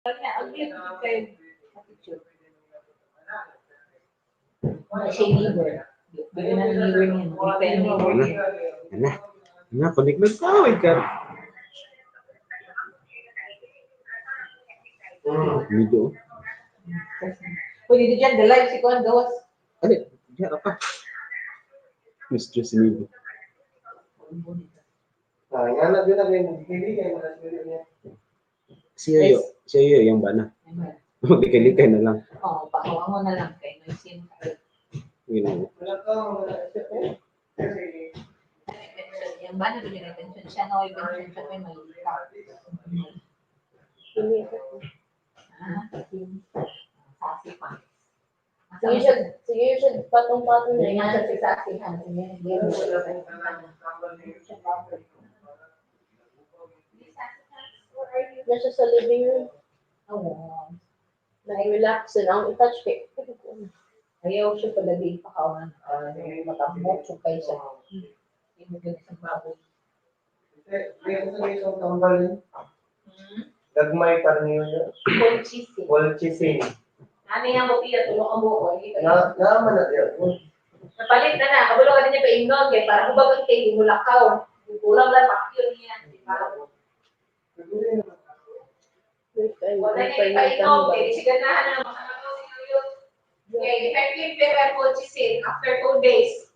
Kanya, ang cute kay sa picture. Wala siya liver. Bigyan na ng liver niya. Hindi pa yung liver niya. Ana. Ana, connect na ka. Wait ka. Medyo. Pwede di dyan, the live si Kuan Gawas. Ali, diyan ka. Mistress Nibo. Ah, nga na din na kayo pili kayo mga sili niya. Siya yo, siya yo yung bana. Maglikay-likay na lang. Oo, pahawa mo na lang kay may sin. Ginoo. Wala ka wala siya eh. Kasi Yung ba na doon yung attention siya, no, yung attention siya may malika. Ah, sasi pa. Sige siya, patong-patong na Hindi nga yan. siya si Sasi, ha? Hindi Nasa sa living room. Oo. Nag-relax na ang i-touch kay. Ayaw siya palagi pakawan. Matambok siya kay siya. Hindi mo ganun sa baboy. Hindi ko sa isang tambal. Gagmay pa niyo yun. Colchicine. Colchicine. Ano yung butiya, tulong ang buko. Hindi ka- Na naman na diyan. Napalit na na, kabulo ka din niya paingnon, kaya para hubag ang kay gumulakaw. Kulang lang, pakyo niya. Para wala niya ipainom, kaya di siya ganahan na makakataw si Yoyo. Okay, effective pero colchicine after 2 days.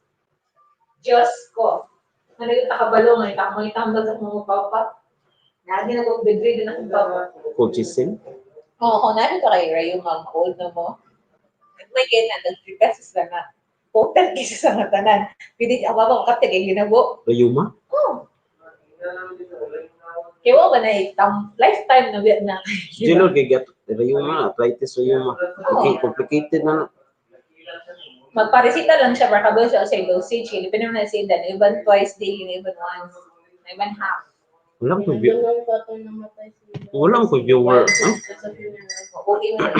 Diyos ko. Ano yung takabalo nga, ito mga itambag sa mga papa. Lagi na kong bedridden akong papa. Colchicine? Oo, kung namin ka kay Ray, yung mga old na mo. May kaya na, nag-3 pesos lang na. Total kasi sa mga tanan. Pwede, ang baba ko kapte, kay ginabo. Rayuma? Oo. Kaya wala ba na tam, lifetime na biya na. Jilor kay gat rayuma, arthritis rayuma. Okay, complicated na. Magparesita lang siya, para kabalo siya sa dosage. Hindi pa naman na siya dan. Even twice daily, even once. Even half. Wala ko view. Yung patong namatay sila. Wala ko viewer. Ano? Sa funeral. Okay mo na.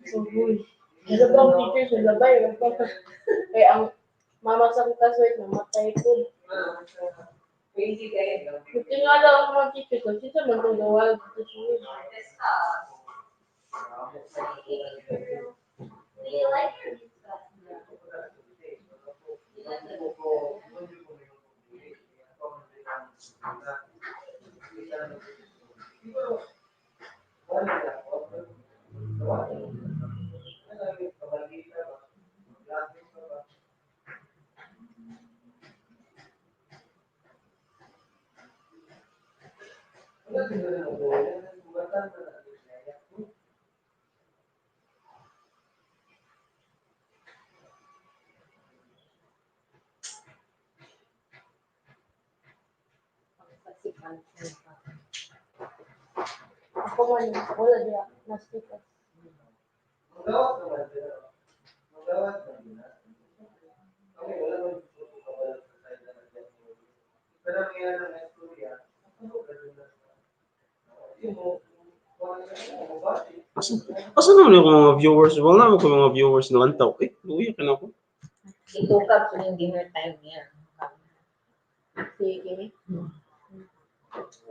So, good. Wala bang teacher sa labay? Wala bang? Kaya ang mama sa classmate namatay ko. Crazy kayo. Buti nga lang ang mga teacher ko. Sino man itong gawa dito sa week? Do you like your Ako man, wala diya. Naspikas. Asa, asa naman yung mga viewers? Wala naman ko mga viewers na lantaw. Eh, luya ka na ako. Itukap sa yung dinner time niya. Sige, Kimi.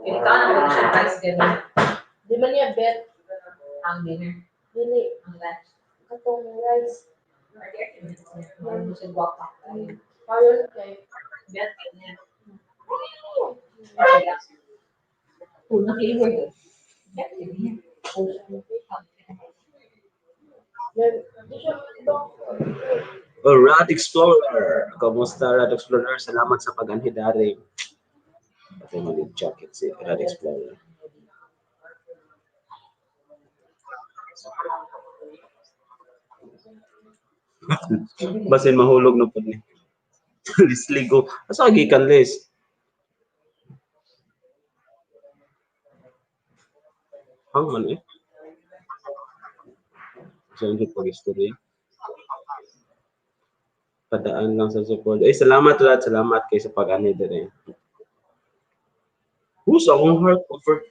Ikaw na mo siya rice dinner. Di ba niya bet? Ang dinner. Dili. Ang lunch. Katong rice. Ano siya guwapa. Karon kay. Bet niya. Una flavor yun. Bet niya. Di siya doctor. Oh, Rad Explorer! Kamusta, Rad Explorer? Salamat sa pag-anhidari. Pati mo yung jacket si Rad Explorer. Basin mahulog na po ni. Leslie go. Asa ka gikan, Les? Hang man eh. Saan ko pag-istorya? Padaan lang sa support. Ay, salamat lahat. Salamat kay sa pag-ani dire. Who's akong heart over?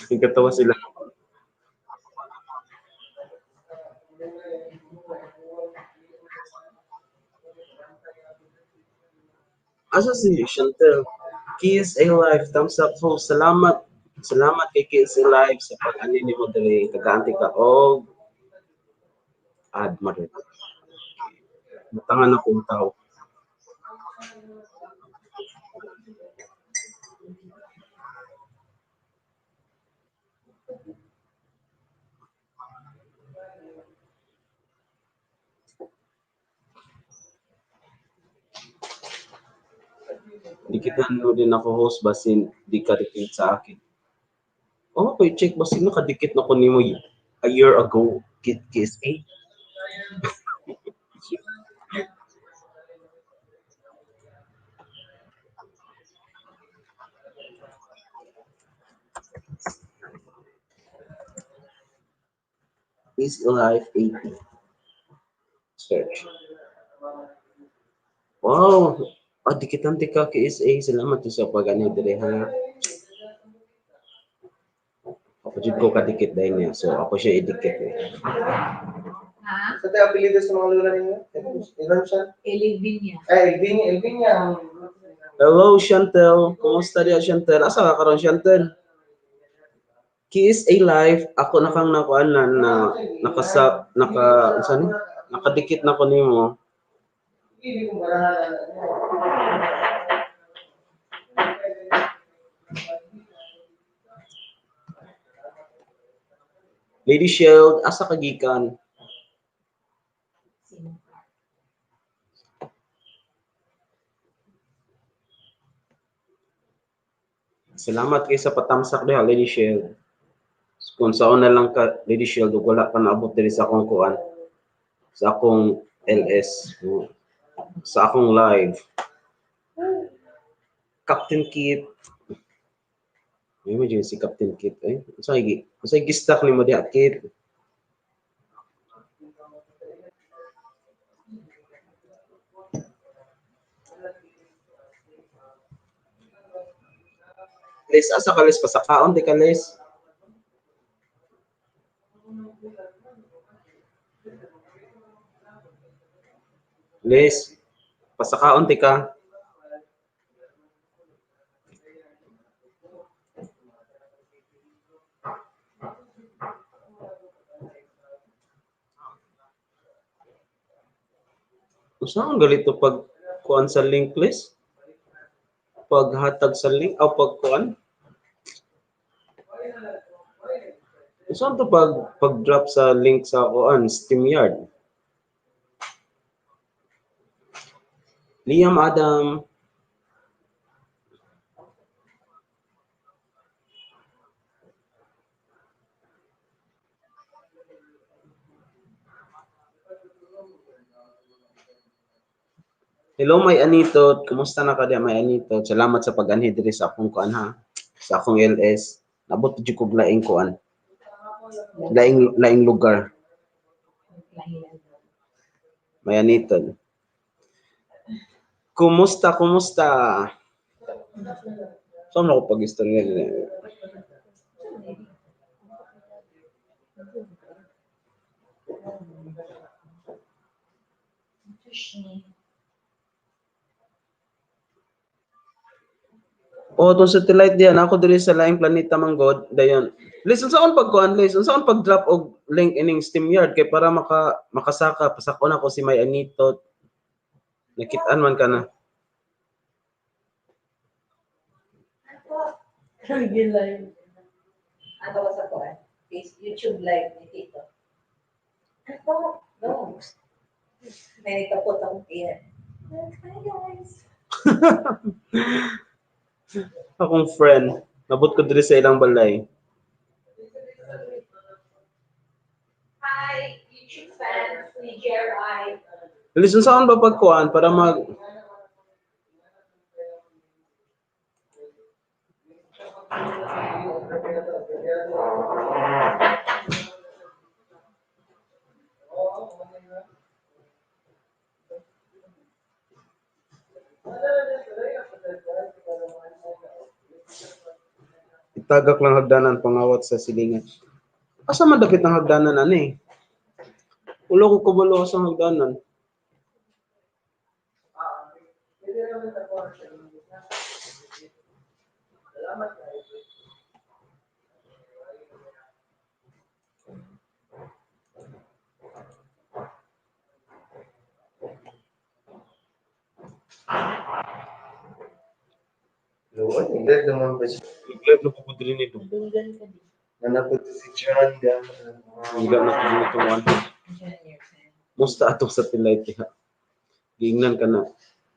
Nagkatawa sila. Asa si Chantel? Kiss a life. Thumbs up po. Salamat. Salamat kay KC Live sa pag-ani nimo diri. Tagaan ka og add mother. Butangan akong tao. Dikitan mo din ako host basin di ka dikit sa akin. Oh, ko check basin nakadikit na ko nimo a year ago. Kit KSA. Is Life 80. Search. Wow. Ah, dikitan ti ka KSA. Salamat sa pag-ani diri ha. Ako jud ko kadikit dahil niya. So ako siya idikit eh. Ha? Sa tayo apelyido sa mga lola ninyo? Ilan siya? Elvinia. Ay, Elvinia. Elvinia. Hello, Chantel. Kumusta diya, Chantel? Asa ka karon, Chantel? KSA Live, ako na kang nakuan na, na nakasa naka unsa ni? Nakadikit na ko nimo. Hindi ko marahan. Lady Shield, asa ka gikan? Sino? Salamat kay sa patamsak diha, Lady Shield. Kung saan na lang ka, Lady Shield, ug wala pa naabot diri sa akong kuan, sa akong LS, sa akong live. Captain Kit. May imagine si Captain Kit eh. Unsay gistak nimo diha, Kit? Les, asa ka Les? Pasakaon di ka Les? Les, pasakaon di ka? Unsa ang galito pag kuan sa link, Les? Paghatag sa link o pagkuan? Unsa to pag drop sa link sa kuan StreamYard? Liam Adam. Hello, may Anitot. Kumusta na ka diya, may Anitot? Salamat sa pag-anhi diri sa akong kuan ha. Sa akong LS. Nabot jud kog laing kuan. Laing laing lugar. May Anitot. Kumusta, kumusta? Saan ako pag-istorya nila? Oh, itong satellite diyan ako diri sa laing planeta manggod dayon. Lis, unsaon pagkuan Lis? Unsaon pag-drop og link ining StreamYard kay para makasaka pasakon ako si May Anitot. Nakit-an man ka na. Live. Ano ko sa kuan? Face YouTube live ni Tito. Ano? No. May nagkapot akong tiyan. Hi guys. Akong friend, nabot ko diri sa ilang balay. Hi, YouTube fans ni JRI. Lis, unsaon ba pagkuan para mag Itagak lang hagdanan pangawat sa silingan. Asa man dapit ang hagdanan ani? Ulo ko kabalo sa hagdanan. Live naman ba siya? Live na po diri nito. Dunggan ka din. Nanapod si John. Higa na po nito one. Musta atong satellite diha. Giingnan ka na.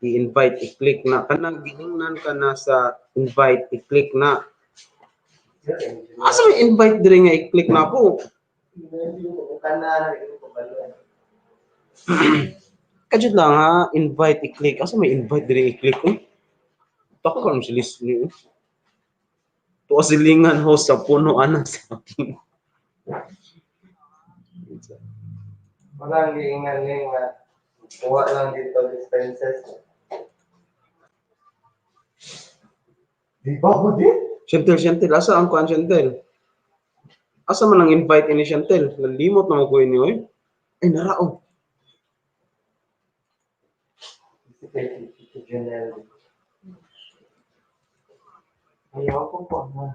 I-invite, i-click na. Kanang giingnan ka na sa invite, i-click na. Asa may invite diri nga i-click na ako? Kajud lang ha, invite, i-click. Asa may invite diri i-click ko? Tako ka si Leslie. Tuwa silingan host sa puno ana sa akin. Parang giingan niya nga. Kuha lang dito dispenses. Di ba ko din? Chantel, Chantel, asa ang kuan Chantel? Asa man ang invite ini Chantel? Nalimot na mo ko ini oy. Ay narao. Si Tito Janelle. Ayaw ko po. Ha?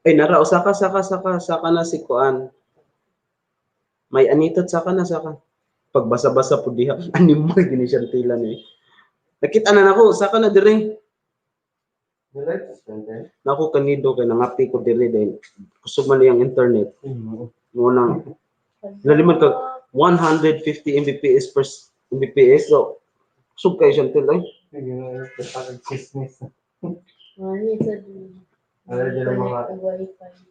Ay narao saka saka saka saka na si kuan. May anitot saka na saka. Pagbasa-basa pud diha animal gini Chantel ni. Nakita na nako saka na dire. You like this one, then? Nako kanido kay nangapi ko dire dahil kusog man iyang internet. Mo nang Lalimod ka 150 Mbps per Mbps so kusog kay Chantel ay. Sige na, parang chismis. Mani sa din. Wala dyan ang mga- Connect wifi.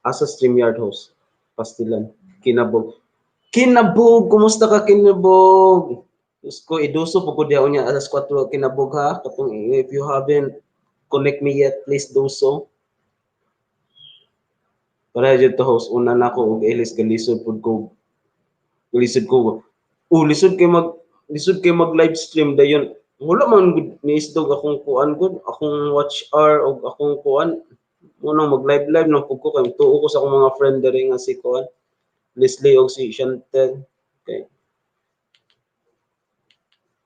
Asa StreamYard host. Pastilan. Kinabog. Kinabog! Kumusta ka, Kinabog? Diyos ko, iduso po ko diya niya alas 4 Kinabog ha. Katong if you haven't connect me yet, please do so. Para dyan to host, una na ako og Elis galisod pud ko. Galisod ko. Oh, lisod kay mag live stream dayon. Wala man gud ni isdog akong kuan gud, akong watch hour og akong kuan. Munang mag live live nang pud ko kay tuo ko sa akong mga friend diri nga si kuan. Leslie og si Chantel. Okay.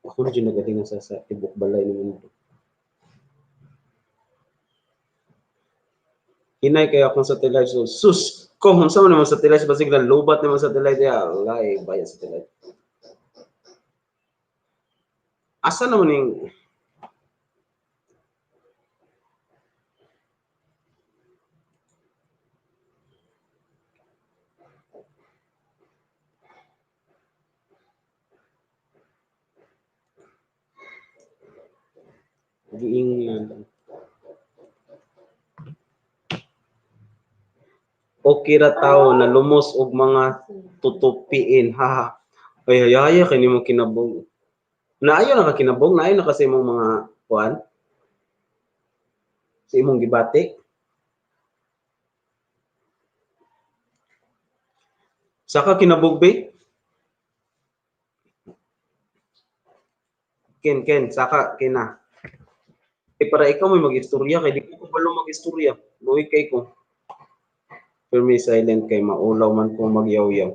Ako na dyan nagalingan sa tibok balay ni mundo. Hinay kaya akong satellite. So, sus! Kung unsa man naman satellite, basig lang lobat naman satellite. Ya, Allah, eh, bayad satellite. Asa naman yung giingnan. Okay ra tawo na lumos og mga tutupiin ha. Ay hayaya kay nimo Kinabog. Naayo na ka Kinabog, naayo na ka sa imong mga kuan. Sa imong gibati. Saka Kinabog be? Ken ken saka kina. Eh, para ikaw may mag-istorya kay di ko kabalo mag-istorya. Luwi kay ko. Pero may silent kay maulaw man kung magyaw-yaw.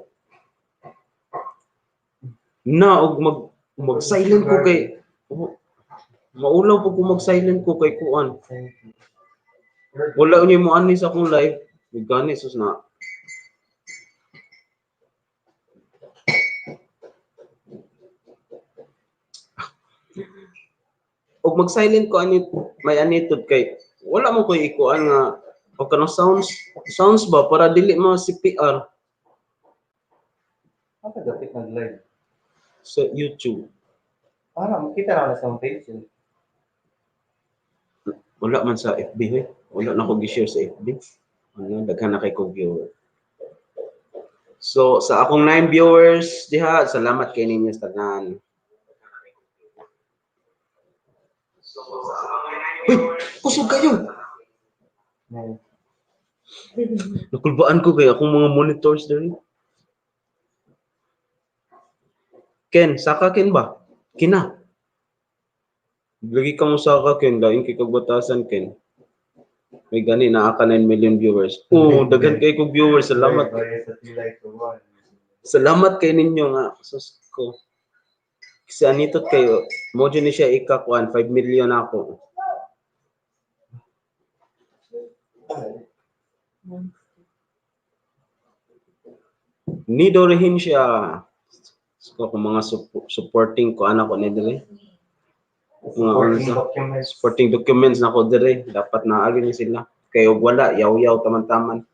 Na og mag silent ko kay maulaw po kung mag-silent ko kay kuan. Wala niyo mo ani sa akong live. May gani sus na. Og mag-silent ko ani may anitud kay wala mo koy ikuan nga o kanang sounds sounds ba para dili mo CPR Apa dapat nag-live? sa YouTube. Para makita na sa page. Eh. Wala man sa FB eh. Wala na ko gi-share sa FB. Ano, daghan na kay ko viewer. So sa akong 9 viewers diha, salamat kay ninyo sa tanan. Uy, kusog kayo. Ngayon. Nakulbaan ko kay akong mga monitors diri. Ken, saka Ken ba? Kina. Lagi ka mo saka Ken, lain kay kagbatasan Ken. May gani naa ka 9 million viewers. Oh, daghan kay kog viewers. Salamat. Bye, bye, sa tilay ko, one. Salamat kay ninyo nga. Sus ko. Kasi anitot kayo, mo dyan ni siya ikakuan, 5 million ako. Nido rehin siya. So, kung mga supporting ko anak ko ni dire. Mga Supporting unsa, documents. Supporting documents na ko dire. Dapat naagi ni sila. Kay og wala, yaw-yaw taman-taman.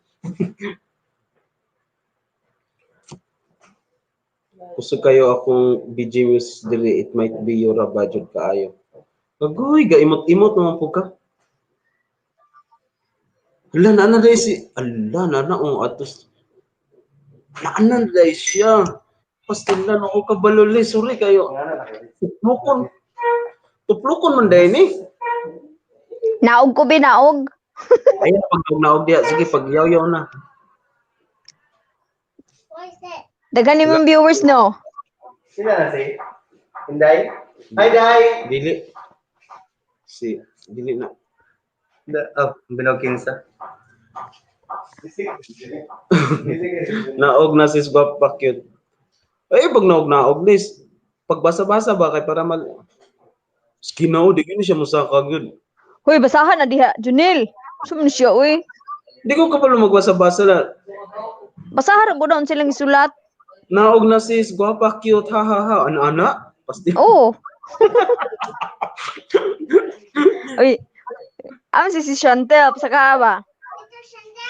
Kusog kayo akong BG News dire, it might be your budget kaayo. Agoy, gaimot-imot naman po ka. Hala, naana dahil si... Ala, naana, oh, atos. Naana dahil siya. Pastilan ako kabaluli. Sorry kayo. Nga na nakabit. Tuplukon. Tuplukon man dahil ni. Naog ko binaog. Ayun, pag naog diya. Sige, pag yaw-yaw na. Daghan ni mong viewers, no? Sino na si? Inday? Hi, Day! Dili. Si, dili na. Oh, binog kinsa. Naog na sis Guapa cute. Ay, pag naog naog lis. Pagbasa-basa ba kay para mal. Skinao, di yun siya musaka gyud. Hoy, basahan na diha, Junil. Sum siya, uy. Di ko kabalo magbasa-basa na. Basahan ra gud silang isulat. Naog na sis, guwapa cute, ha ha ha. Ano ana? Pasti. Oo. Uy. Am si si Chantel sa ka ba?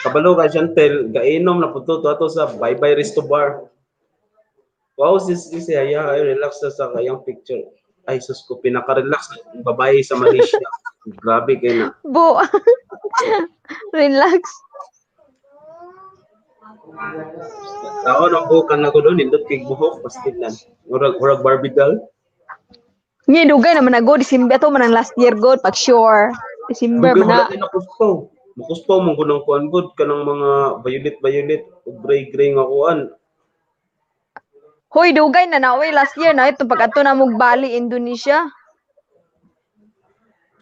Kabalo ka Chantel, gainom na puto to ato sa Bye Bye Resto Bar. Wow, sis, sis, ay, ay, relax na sa kayang picture. Ay, sus ko, pinaka-relax na babae sa Malaysia. Grabe kayo na. Bu. Relax. Tao nang buhok ang nagulo, nindot kay buhok, pastilan. Murag, murag Barbie doll. Nga dugay naman na go December to man ang last year god pag sure. December Dugay man na. wala din nakuspaw. Makuspaw man ko ng kuan god kanang mga violet violet ug gray gray nga kuan. Hoy, dugay na na oy last year na ito pag adto na mog Bali, Indonesia.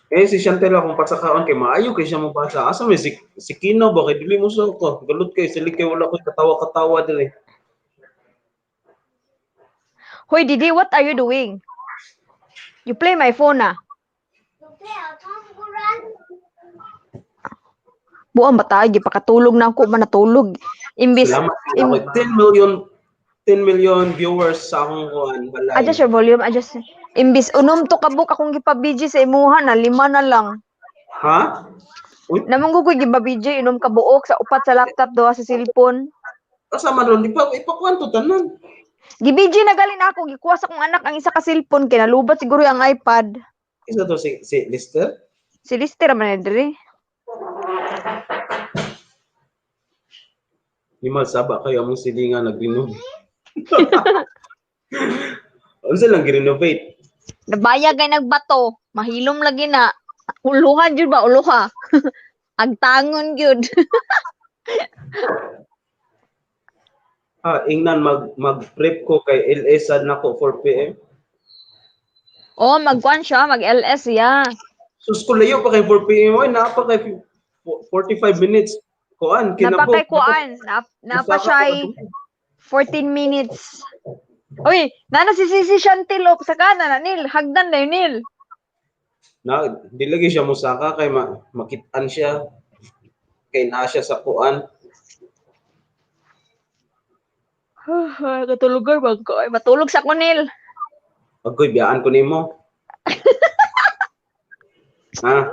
Eh si Chantel akong pasakaon kay maayo kay siya mobasa. Asa may si Kino ba kay dili mo sa ko. Galot kay sili kay wala koy katawa-katawa dili. Hoy, Didi, what are you doing? You play my phone ah. Buang ba tayo? Gipakatulog na ako, manatulog. Imbis, Salamat ako 10 million 10 million viewers sa akong kuan balay. Adjust your volume, adjust. Imbis, unom to kabuk akong gipa-BG sa imuha na, lima na lang. Ha? Uy, Namang ko gipa-BG, inom ka buok sa upat sa laptop, duha sa cellphone. asa man ron ipa ipakuan to tanan. Gi-BG na gali na ako, gikuha sa akong anak ang isa ka cellphone, kinalubat siguro ang iPad. Isa to si Lister. Si Lister man na diri. Lima saba kayo among silingan nag-renovate. Unsa lang gi-renovate? Nabaya kay nagbato, mahilom lagi na. Uluhan jud ba uluha? Agtangon gyud. Ah, ingnan mag-prep ko kay LS sad nako 4 PM. Oh, magkuan siya, mag-LS siya. Sus ko layo pa kay 4 PM oy, naa pa kay 45 minutes. Kuan kinabo. Napa kay kuan, napa Musaka siya ko ay 14 minutes. Uy, nana si si Chantel op sa kana na Nil, hagdan na yun, Nil. Na di lagi siya musaka kay makitaan siya. Kay naa siya sa kuan. Katulog ba ko? Ay, matulog sa ko Nil. Agoy biyaan ko nimo. Ha?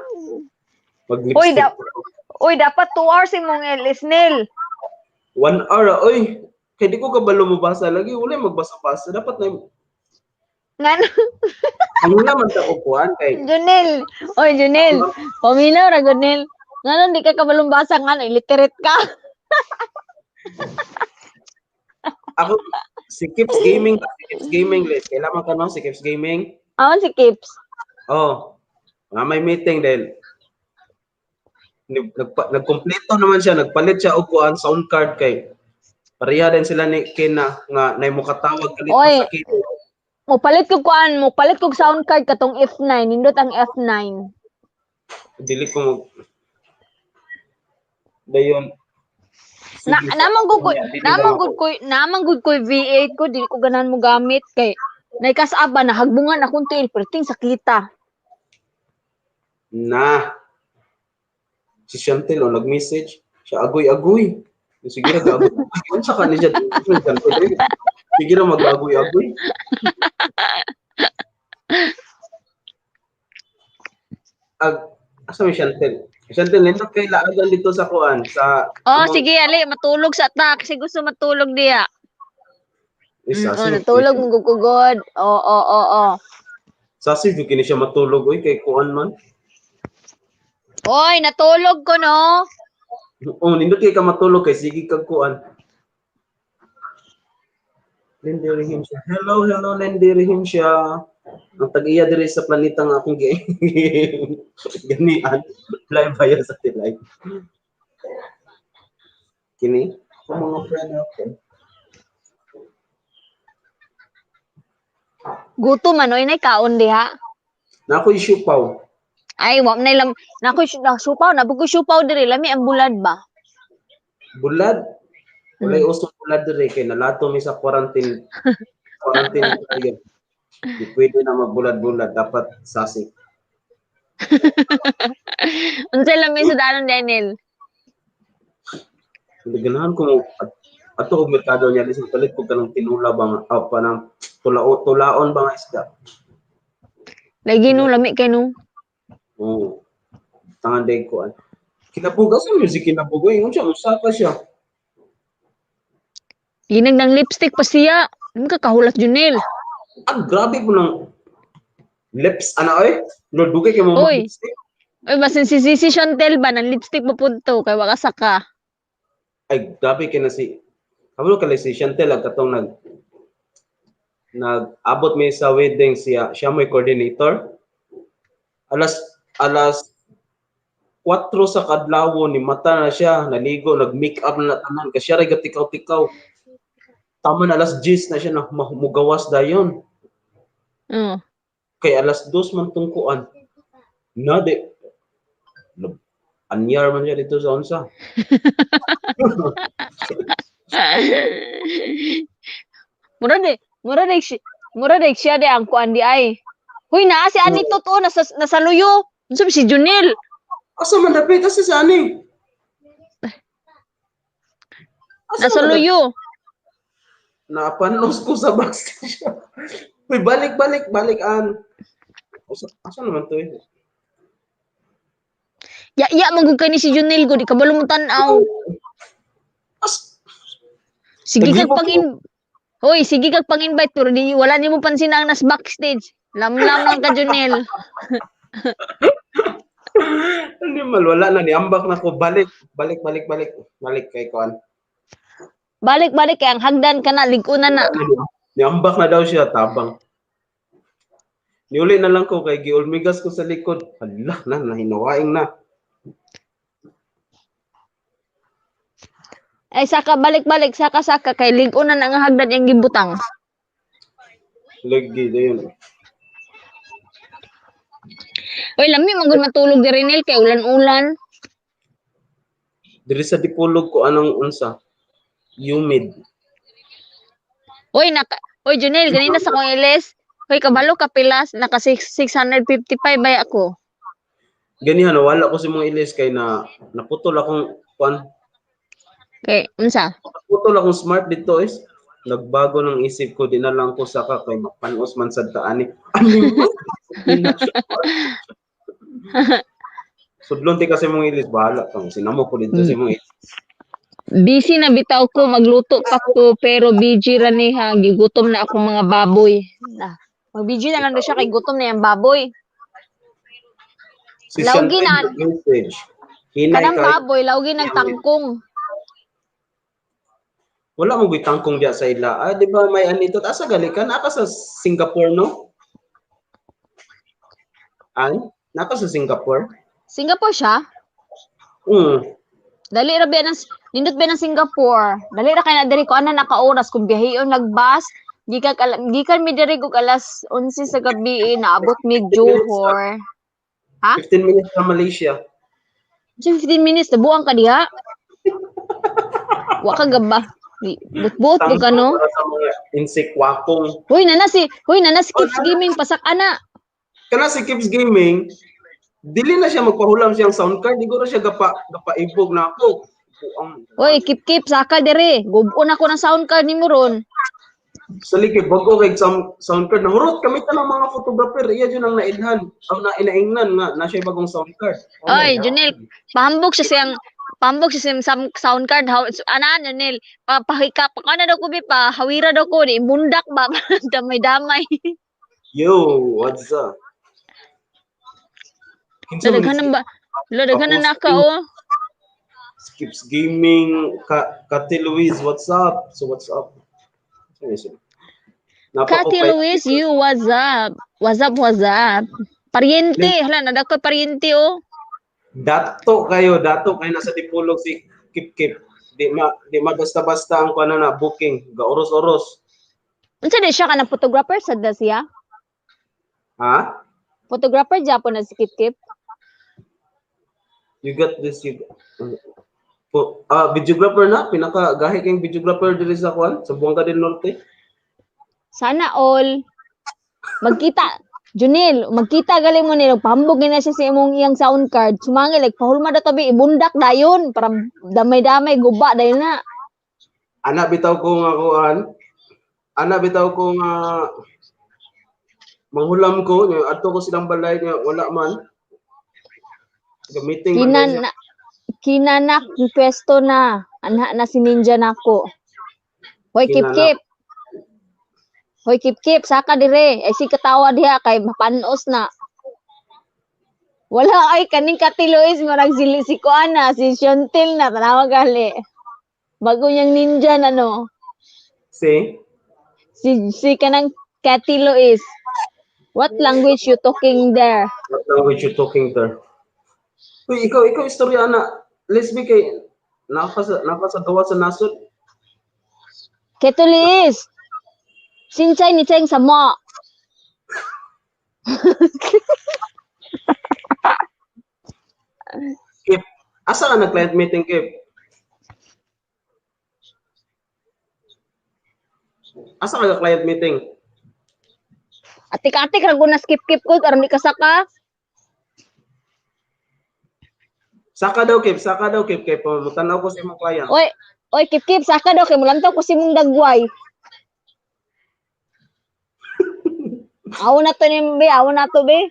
Mag-lipstick. Uy, uy, dapat 2 hours imong LS Nil. 1 hour, ah, oy. Kay di ko kabalo mobasa lagi, wala magbasa-basa. Dapat na Ngano, ang una man ta og kuan kay Junil. Oy, Junil. Paminaw ra gud Nil. Ngano di ka kabalong basa ngano illiterate ka. Ako si Kips Gaming, si Kips Gaming list. Kailangan ka no si Kips Gaming. Awan si Kips. Oh. Nga may meeting din. Nagkumpleto naman siya, nagpalit siya og kuan sound card kay pareha din sila ni Kena nga nay mukatawag kalit Oy. sa Kena. Mo palit kog kuan, mo palit kog sound card katong F9, nindot ang F9. Dili ko mag Dayon. Na Sige, naman gud ko, dili naman lang gud ko, naman gud ko V8 ko, dili ko ganahan mo gamit kay naikasaba na hagbungan akong tiil perting sakita. Na. Si Chantel oh, nag-message. Siya agoy-agoy. Sige ra gago. Unsa ka ni siya? Sige ra magagoy-agoy. Ag asa may Chantel? Chantel, nindot kay laagan dito sa kuan sa Oh, sige, ali, matulog sa ta kasi gusto matulog diya. Isa, Oh, natulog mo gugugod. Oo. Sasi jud kini siya matulog oy kay kuan man. Oy, natulog ko no. Oh, nindot kay ka matulog kay sige kag kuan. Lendirihim siya. Hello, hello, lendirihim siya. Ang tag-iya diri sa planeta nga akong ganian. Live via satellite. Kini, kung mga friend ako. Gutom man oy, nay kaon diha. Na ako'y siupaw. Ay, wa man lam nako na supaw, nabugo siupaw diri lami ang bulad ba. Bulad. Walay uso bulad diri kay nalato mi sa quarantine. Quarantine period. Di pwede na magbulad-bulad, dapat sasik. Unsay lami sa danon, Daniel? Hindi ganahan ko mo ato og merkado niya lisod palit ko kanang tinula ba nga ah, panang tulao tulaon ba nga isda. Lagi no lami kay no. Oo. Tangan day ko an. Kinabuga sa music kinabugoy ingon siya usaka siya. Ginag ng lipstick pa siya. Di ka kahulat, Junel. Ah, grabe po ng lips ana oy. Lord dugay kay mo Oy. mag-lipstick. Oy, basin si si Chantel ba ng lipstick pa punto kay waka saka. Ay grabe kay na si kabalo kay si Chantel ang katong nag-abot mi sa wedding siya, siya mo'y coordinator. Alas alas 4 sa kadlawon ni mata na siya, naligo, nag-make up na tanan kasi siya ray gatikaw-tikaw. Tama na alas 10 na siya na mugawas dayon. Oo. Kay alas 2 man tungkuan. Na di anyar man siya dito sa unsa. Mura di siya di ang kuan di ay. Huy naa si ani totoo nasa luyo. Unsa ba si Junel? Asa man dapit asa sa ani? Asa Nasa man dapit? luyo. Napanos ko sa backstage. Uy, balik, balik, balik an. Asa, naman to eh? Ya ya man gud kay ni si Junel ko di kabalo mo tan-aw. As, Sige kag Naghimo pang Hoy, sige kag pang-invite pero di wala nimo pansin ang nas backstage. Lamlam lang ka, Junel. Hindi mal, wala na, niambak na ko. Balik, balik, balik, balik. Balik kay kuan. Balik balik kay ang hagdan ka na lig-una na. Niambak na daw siya, tabang. Niuli na lang ko kay giulmigas ko sa likod. Hala na, nahinawaing na. Ay saka balik balik saka saka kay lig-una na ang hagdan yang gibutang. Lagi, dayon. Oy, lami man gud matulog diri Nel kay ulan-ulan. Diri sa Dipolog ko anong unsa? Humid. Oy, naka Oy, Junel, ganina sa kong ilis. Hoy, kabalo ka pilas, naka 655 bay ako. Ganihan, wala ko si mong ilis kay na naputol akong kuan. Kay unsa? Naputol akong smart dito is. Nagbago ng isip ko, di na lang ko saka kay mapanos man sad ta ani. Ano mo? Sudlon ti kasi mong ilis, bahala ka. Sinamo ko dito si mong ilis. Busy na bitaw ko, magluto pa ko, pero busy ra ni ha, gigutom na akong mga baboy. Na, mag-busy na lang daw siya kay gutom na yung baboy. Si Lawgi Chantel na. message. Hinay Kanang kay baboy, lawgi ng tangkong. Wala mo tangkong diya sa ila. Ah, di ba may anito? Asa gali ka? Naka sa Singapore, no? Ay, naka sa Singapore? Singapore siya? Dali ra ba ng nindot ba ng Singapore? Dali ra kay na diri ko ana naka oras kung biyahion nagbus, gikan mi diri og alas 11 sa gabi, naabot mi Johor. Ha? 15 minutes sa Malaysia. Sa 15 minutes nabuang ka diha. Wa ka gaba. Buot-buot mo ka no. Para sa mga insect wakong. Huy nana si Kids Gaming pasak ana. Kana si Kips Gaming, dili na siya magpahulam siyang sound card, di ko na siya gapa gapaibog na ako. Buang. Oy, Kip Kip, saka dire. Gubon ako ng sound card nimo ron. Sa liki, bago kay sound card. Nahurot kami tanang mga photographer. Iya dyan ang nailhan. Ang nainaingnan nga na siya bagong sound card. Oh my Oy, God. Junil, pahambog siya siyang pahambog siya siyang sound card. How, ana, Junil, pa pahika pa kana daw ko bi pa hawira daw ko ni bundak ba damay-damay. Yo, what's up? Kinsa man Daghan ni ba? Lo daghan na naka oh. Skips Gaming, Kati Luis, what's up? So what's up? Ano siya? Napa ko Kati kay- Luis, you what's up? What's up, what's up? Pariente, hala nada ko pariente oh. Dato kayo nasa Dipolog si Kip Kip. Di ma basta-basta ang kuno na booking, gaoros-oros. Unsa di siya kanang photographer sad na siya? Ha? Photographer Japon na si Kip Kip. You got this you po, videographer na pinaka gahi kayong videographer diri sa kuan sa Buanga del Norte. Sana all. Magkita. Junil, magkita gali mo nila. Pahambog na siya sa imong iyang sound card. Sumangil, like, pahulma daw tabi, ibundak dayon. Para damay-damay, guba dayon na. Ana bitaw ko nga kuan. Ana bitaw ko nga manghulam ko nya adto ko silang balay nya wala man. Gamiting man daw siya. Kinana, kinanak, pwesto na. Anha na si Ninja nako. Hoy, Kip Kinanak. Kip. Hoy, Kip Kip, saka dire. Ay, si katawa diha kay mapanos na. Wala ay kaning Kati Luis marag si kuan na, si Shontil na tanawa gali. Bago niyang ninja na no. Si Si kanang Kathy Luis. What language you talking there? What language you talking there? Uy, ikaw istorya ana. Lesbi kay naka sa duwa sa nasod. Kathy Luis. Sinchay ni Cheng sa mo. Kip, asa ka na client meeting, Kip? Asa ka na client meeting? Atik-atik ra na skip kip ko aron di ka saka. Saka daw, Kip. Saka daw, Kip. Kay pamutanaw ko sa imong client. Oy, oy Kip Kip saka daw kay mulantaw ko si mong dagway. Awo na to ni be, awo na to be.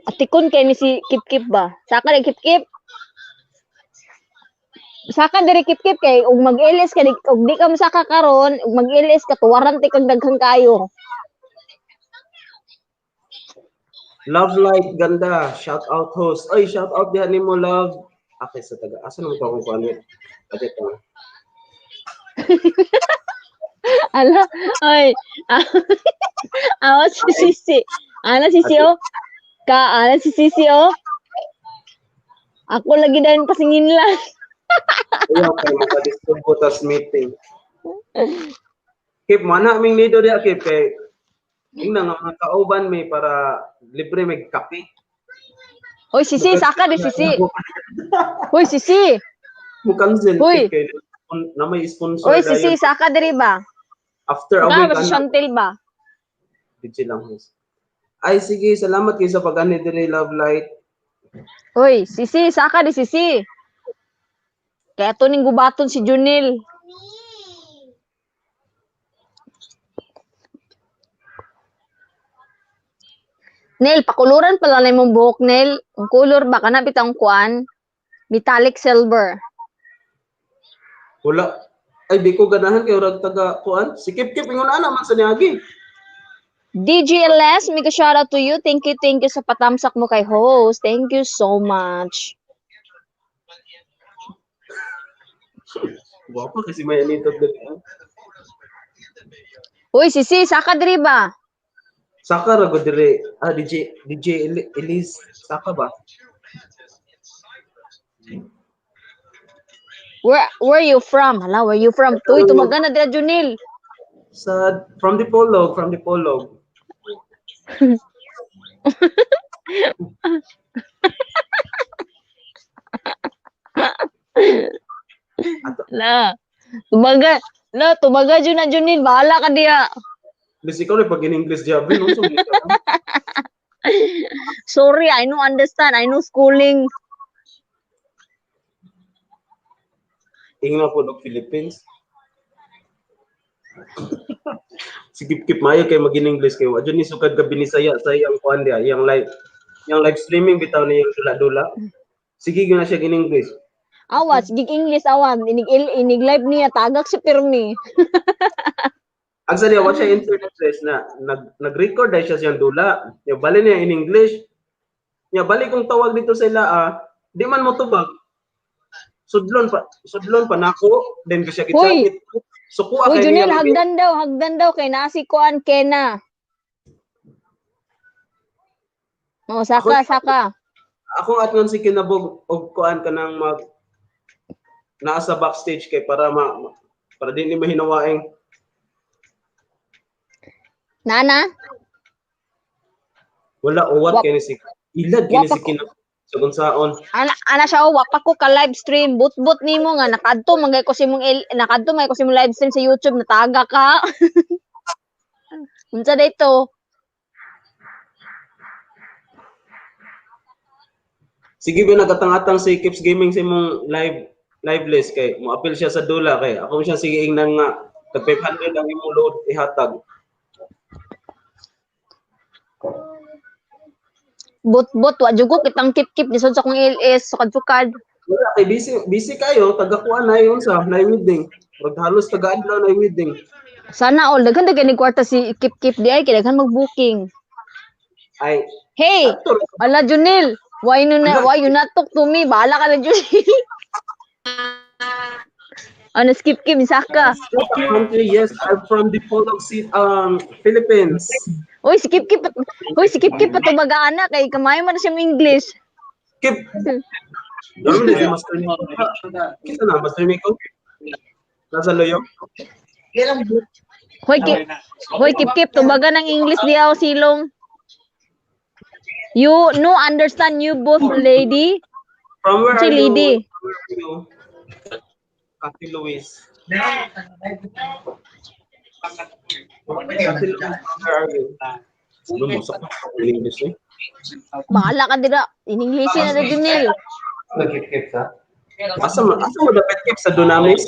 Atikon kay ni si Kip Kip ba? Saka ni Kip Kip. Saka diri Kip Kip kay ug mag-LS ka di, ug di ka mosaka karon, ug mag-LS ka tuwaran ti kag daghan kayo. Love light, ganda. Shout out host. Oy, shout out diha nimo love. Okay, sa taga. Asa naman ko akong kuan? Ate to. Ala, oy. Awa si Sisi. Ana si oh. Ka, ana si Sisi oh. Ako lagi dahil pasingin lang. Ayaw kay makadisturbo tas meeting. Kip, mana aming nido diha Kip kay ingna nga mga kauban may para libre may kape. Hoy, Sisi, saka di Sisi. Hoy, Sisi. Mo cancel Hoy. Kip kay na may sponsor Hoy, Sisi, dayon. saka diri ba? After a Saka week ba si ana, Chantel ba? busy lang host. Ay sige, salamat kayo sa pag-ani diri Love Light. Hoy, Sisi, saka di Sisi. Kaya to ning gubaton si Junil. Nel, pakuluran pala na imong buhok, Nel. Ang kulor ba kana bitang kuan? Metallic silver. Wala. Ay di ko ganahan kay urag taga kuan. Si Kip Kip ingon ana man sa niagi. DGLS, mega shout out to you. Thank you sa patamsak mo kay host. Thank you so much. Guwapo kasi may anito diri. Uy, Sisi, saka diri ba? Saka ra gud diri. Ah, DJ Elise saka ba? Where you from? Hala, where you from? Tuy, tumaga na dira, Junil. Sa from the Polog, from the Polog. La. Tumaga. La, tumaga jud na Junil. Bahala ka diha. Lis ikaw na pag in English jabi no so Sorry, I no understand. I no schooling. Ingna po og Philippines. Si Kip Kip maayo kay mag English kay wa jud ni sukad ka binisaya sa iyang kuan diha, iyang live streaming bitaw ni iyang dula-dula. Sige gyud na siya in English. Awa, sige English awa, inig live niya tagak si pirmi. Ang sa diya wa siya internet stress na nag-record dahil siya siyang dula. Ya bali niya in English. Ya bali kong tawag dito sa ila ah, di man mo tubag. Sudlon pa nako, then ko siya Hoy! gitsakit. Sukuha Uy, kay Junel, niya. hagdan daw kay naa si Kuan Kena. Oh, saka, saka. Akong atngon si Kinabog og kuan kanang mag naa sa backstage kay para para di ni mahinawaing. Nana? Wala uwat kay ni si ilad kay ni si Kinabog sa gunsaon. Ana siya oh, wa pa ko ka live stream. But-but nimo nga nakadto man gay ko sa imong nakadto man ko sa imong live stream sa YouTube nataga ka. Unsa dito? Sige ba nagatang-atang si Kips Gaming sa imong live list kay moapil siya sa dula kay ako siya sige ingnan nga tag 500 ang imong load ihatag. But-but wa jud ko kitang kip-kip lisod sa akong LS sukad-sukad. Wala kay busy busy kayo taga kuan na yun sa na wedding. Murag halos taga adlaw na wedding. Sana all daghan daghan ni kwarta si kip-kip di ay kay daghan mag-booking. Ay, Hey, actor ala Junel, why you not talk to me? Bahala ka na Junel. Ano skip kip saka. What country? Yes, I'm from the Polog City, Philippines. Uy, si Kip Kip. Uy, si Kip Kip patubaga ana kay kamayo man na siya English. Kip. Ano na si Master Nico? Kita na, Master Nico? Nasa loyo? Hoy, Kip, hoy Kip Kip, tubaga ng English di ako silong. You no understand you both lady. From where Si are you? lady. From where are you? Kathy Luis. Kathy Luis, from where are you? Ano mo, sa English eh? Bahala ka dira. In English na na Junel. Nagkip-kip sa? Asa mo dapat Kip sa Dunamis?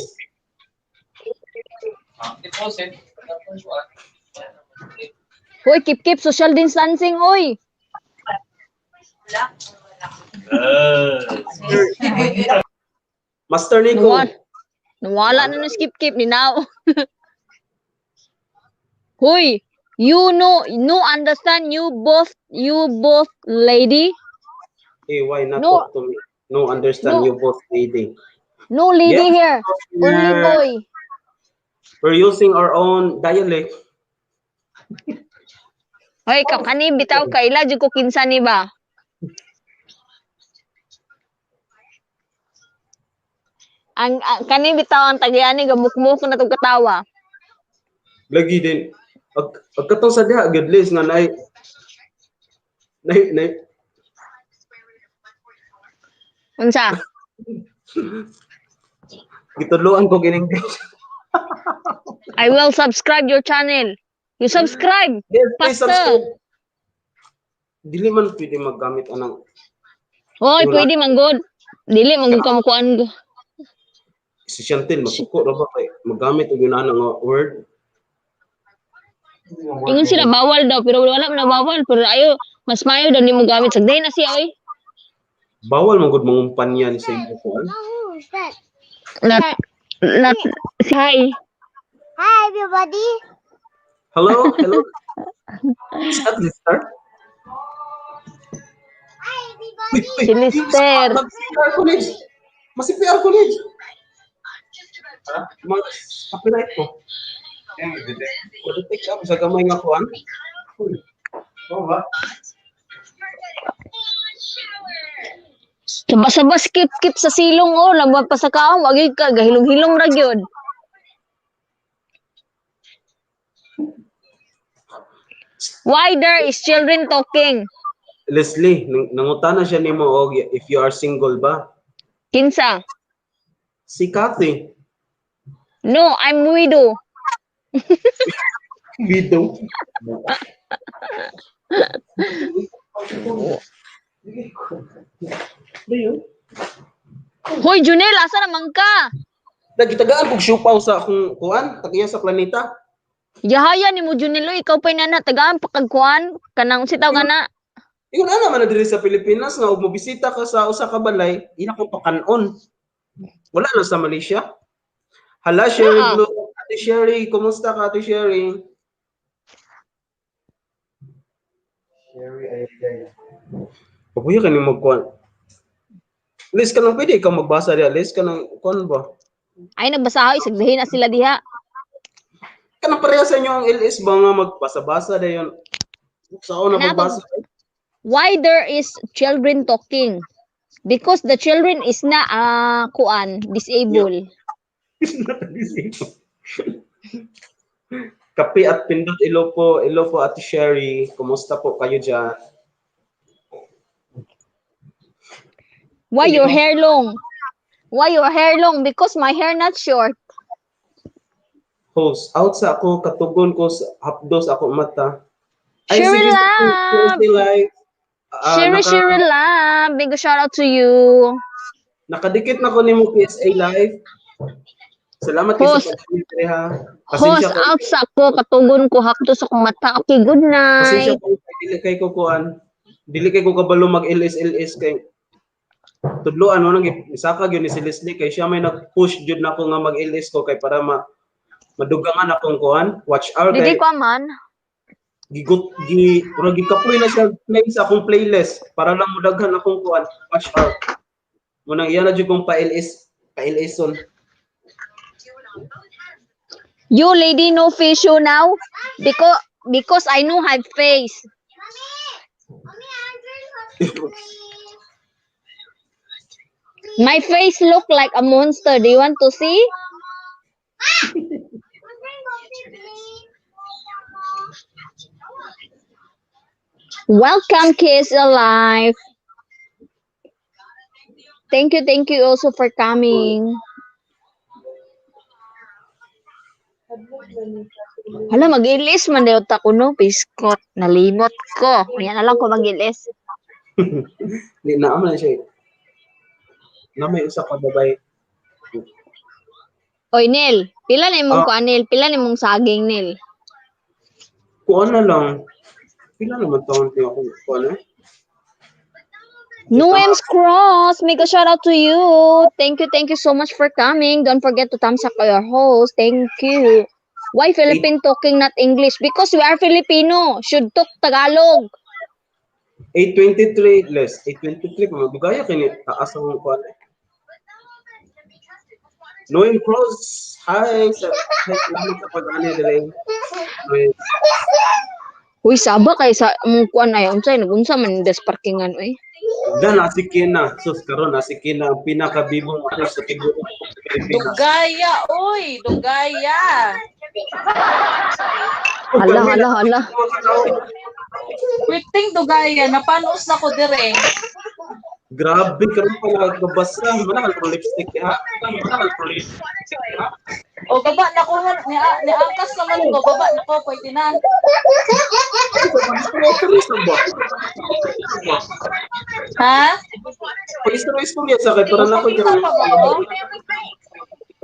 Hoy, Kip Kip, social distancing oy. Master Nico. Nawala na ni Skip Kip ni now. Hoy, you know no understand you both lady. Hey, why not No. talk to me? No, understand No. you both lady. No lady Yes. here. Only boy. We're using our own dialect. Hoy, ka kani bitaw kaila jud ko kinsa ni ba? Ang kani bitaw ang tagiani gamukmuk na tug katawa. Lagi din. Ag katong sa diha good list nga nay Unsa? Gitudloan ko in English. I will subscribe your channel. You subscribe. Yes, please Faster. subscribe. Dili man pwede maggamit anang Hoy, Wala. pwede man gud. Dili man gud ka mukuan. Si Chantel masuko ra ba kay maggamit og yun nga word. Ingon sila bawal daw pero wala man na bawal pero ayo mas mayo daw nimo gamit sagday na siya oy. Bawal man gud mangumpanya ni sa imo kuan. Not not hi. Hi, everybody. Hello, hello. Is that Lister? Hi, everybody. Si Lister. Mag-CPR College. Mas-CPR College. Ha? Mag copyright ko. Mag-take up sa gamay nga kuan. Oo ba? Saba-saba skip skip sa silong oh, lambat pa sa kaong wagi ka gahilom-hilom ra gyud. Why there is children talking? Leslie, nangutana siya nimo og if you are single ba? Kinsa? Si Kathy. No, I'm widow. Widow. Hoy, Junel, asa naman ka? Nagitagaan kog siupaw sa akong kuan, tagiya sa planeta. Yahaya ni mo Junilo, ikaw pa na tagaan pakagkuan kanang sitaw ka na. Ingon ana man na diri sa Pilipinas nga og mobisita ka sa usa ka balay, ila ko pakanon. Wala na sa Malaysia. Hala, Sherry Naa. Blue. Ate Sherry, kumusta ka, Ate Sherry? Sherry ay guys. Pabuya ka ni magkuan. Liz ka lang pwede ikaw magbasa diha. Liz ka lang kuan ba? Ay nagbasahoy sagdahin na sila diha. Kanang pareha sa inyo ang LS ba nga magbasa-basa dayon. Sa ako na Ana, pagbasa. Why there is children talking? Because the children is na kuan, disabled. Kape at pindot ilo po Ate Sherry. Kumusta po kayo dyan? Why your hair long? Why your hair long? Because my hair not short. Host, out sa ako, katugon ko sa hapdos ako mata. Ay, Sherry sige, Love! sige, live. Sherry, Sherry Love, big shout out to you. Nakadikit na ko nimo PSA live. Salamat kay Host. sa pag ha. Host, Pasensya ko. out sa ako, katugon ko, hapdos akong mata. Okay, good Pasensya night. ko kay dili kay ko kuan. Dili kay ko kabalo mag LS LS kay tudloan mo nang isaka gyud ni si Leslie kay siya may nag-push jud nako nga mag LS ko kay para ma madugangan akong kuan watch hour Dili kay ko man. gigut gi murag gikapoy na siya play sa akong playlist para lang modaghan akong kuan watch hour. Munang iya na jud kong pa LS pa LS-on. You lady no face show now? Because I know have face. Mommy, Andrew, please. My face look like a monster. Do you want to see? Andrew, coffee, please. Welcome, Kiss Alive. Thank you also for coming. Hala, mag-ilis man daw ta kuno, biskot. Nalimot ko. Unya na lang ko mag-ilis. Di na man siya. Na may usa ka babay. Oy, Nel, pila na imong Ah. kuan, Nel? Pila na imong saging, Nel? Kuan na lang. Pila naman taon tiyo ako kuan eh. Noem's Cross, mega shout out to you. Thank you so much for coming. Don't forget to thumbs up your host. Thank you. Why Philippine talking not English? Because we are Filipino. Should talk Tagalog. 8:23 less. 8:23 pa magdugaya kay ni taas ang kuan eh. Noem Cross, hi sa hi, salamat sa pag-ani diri. Noem. Uy, saba kay sa mong kuan ay unsay nagunsa man des parkingan oy. Dan na si Kina, sus karon na si Kina ang pinakabibong ako sa tibuok Pilipinas. Dugaya, oy! Dugaya! Hala, hala, hala. Quiting dugaya, napanos na ko dire. Grabe karon pa nagkabasa, mana ka lipstick ha. Mana ka lipstick ha. O baba na ko ni niangkas naman ko, baba na ko pwede na. Pag-istorya ba? Ha? Pag-istorya sa kay para na ko Pakita pa ba ko?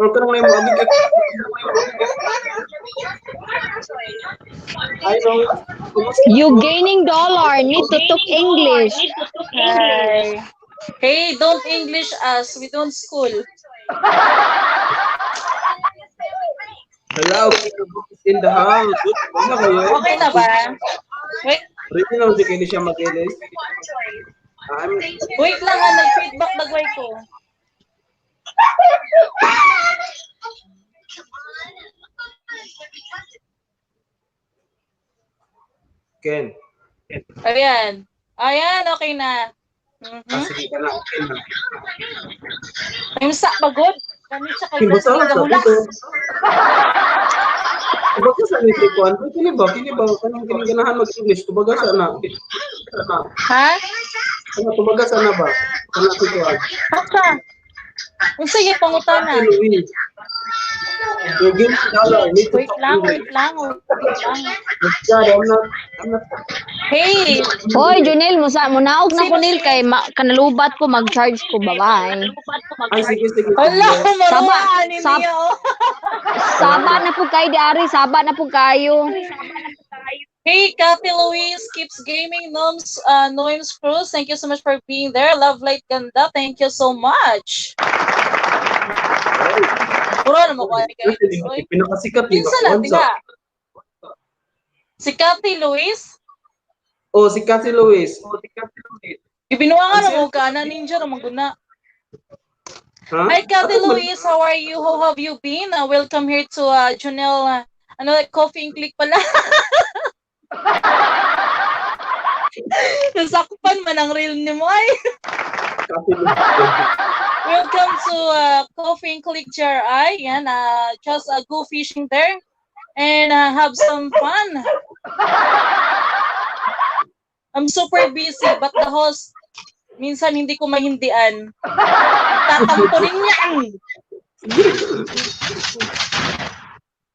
Or kanang na mo agi kay I know. Kumusta? You gaining dollar need to talk English. Hi. Hey, don't English us. We don't school. Hello, Kina Book is in the house. Wala kayo. Okay na ba? Wait, Ready na si Kenny siya mag-ilis. I'm wait lang ha, nag-feedback nagway ko. Ken. Ayan. Ayan, okay na. Ah, sige ka na. Ken na. Yung sa pagod. Kami siya kay Basta Presley sa Gahula. ito. Kumbaga sa ni Kuan, kini ba, kini ba, kanang kini ganahan mag-English, kumbaga sa na. Ha? Ano, kumbaga sa na ba? Kana si Kuan. Basta. Unsa yung pangutana? Louis. You give me dollar, need to Wait talk lang, English. wait lang, wait lang. God, I'm not. Hey, Hoy, Junel, musa munaog na ko Sino nil si- kay kanalubat ko mag-charge ko. Bye-bye. Ay, sige, sige. Hala, Saba, maruwa ni niya. Oh. Saba na po kayo, di ari. Saba na po kayo. Hey, Kathy Louise keeps gaming. Noms, Noems Cruz, thank you so much for being there. Love Light Ganda, thank you so much. Puro na mo kuha ni guys. Oy. Pinakasikat ni Kinsa na, Nakuan sa diha? Si Kathy Louise? Oh, si Kathy Louise. Oh, si Kathy Louise. Ibinuangan na mo ka na ninja ra maguna. Ha? Hi, Kathy Ako, Louise. How are you? How have you been? Welcome here to Janelle, ano, Coffee and Click pala. Nasakpan man ang real ni mo ay. Kathy Louise. Welcome to Coffee and Click GRI. Yan, just go fishing there and have some fun. I'm super busy, but the host, minsan hindi ko mahindian. Tatampo rin yan.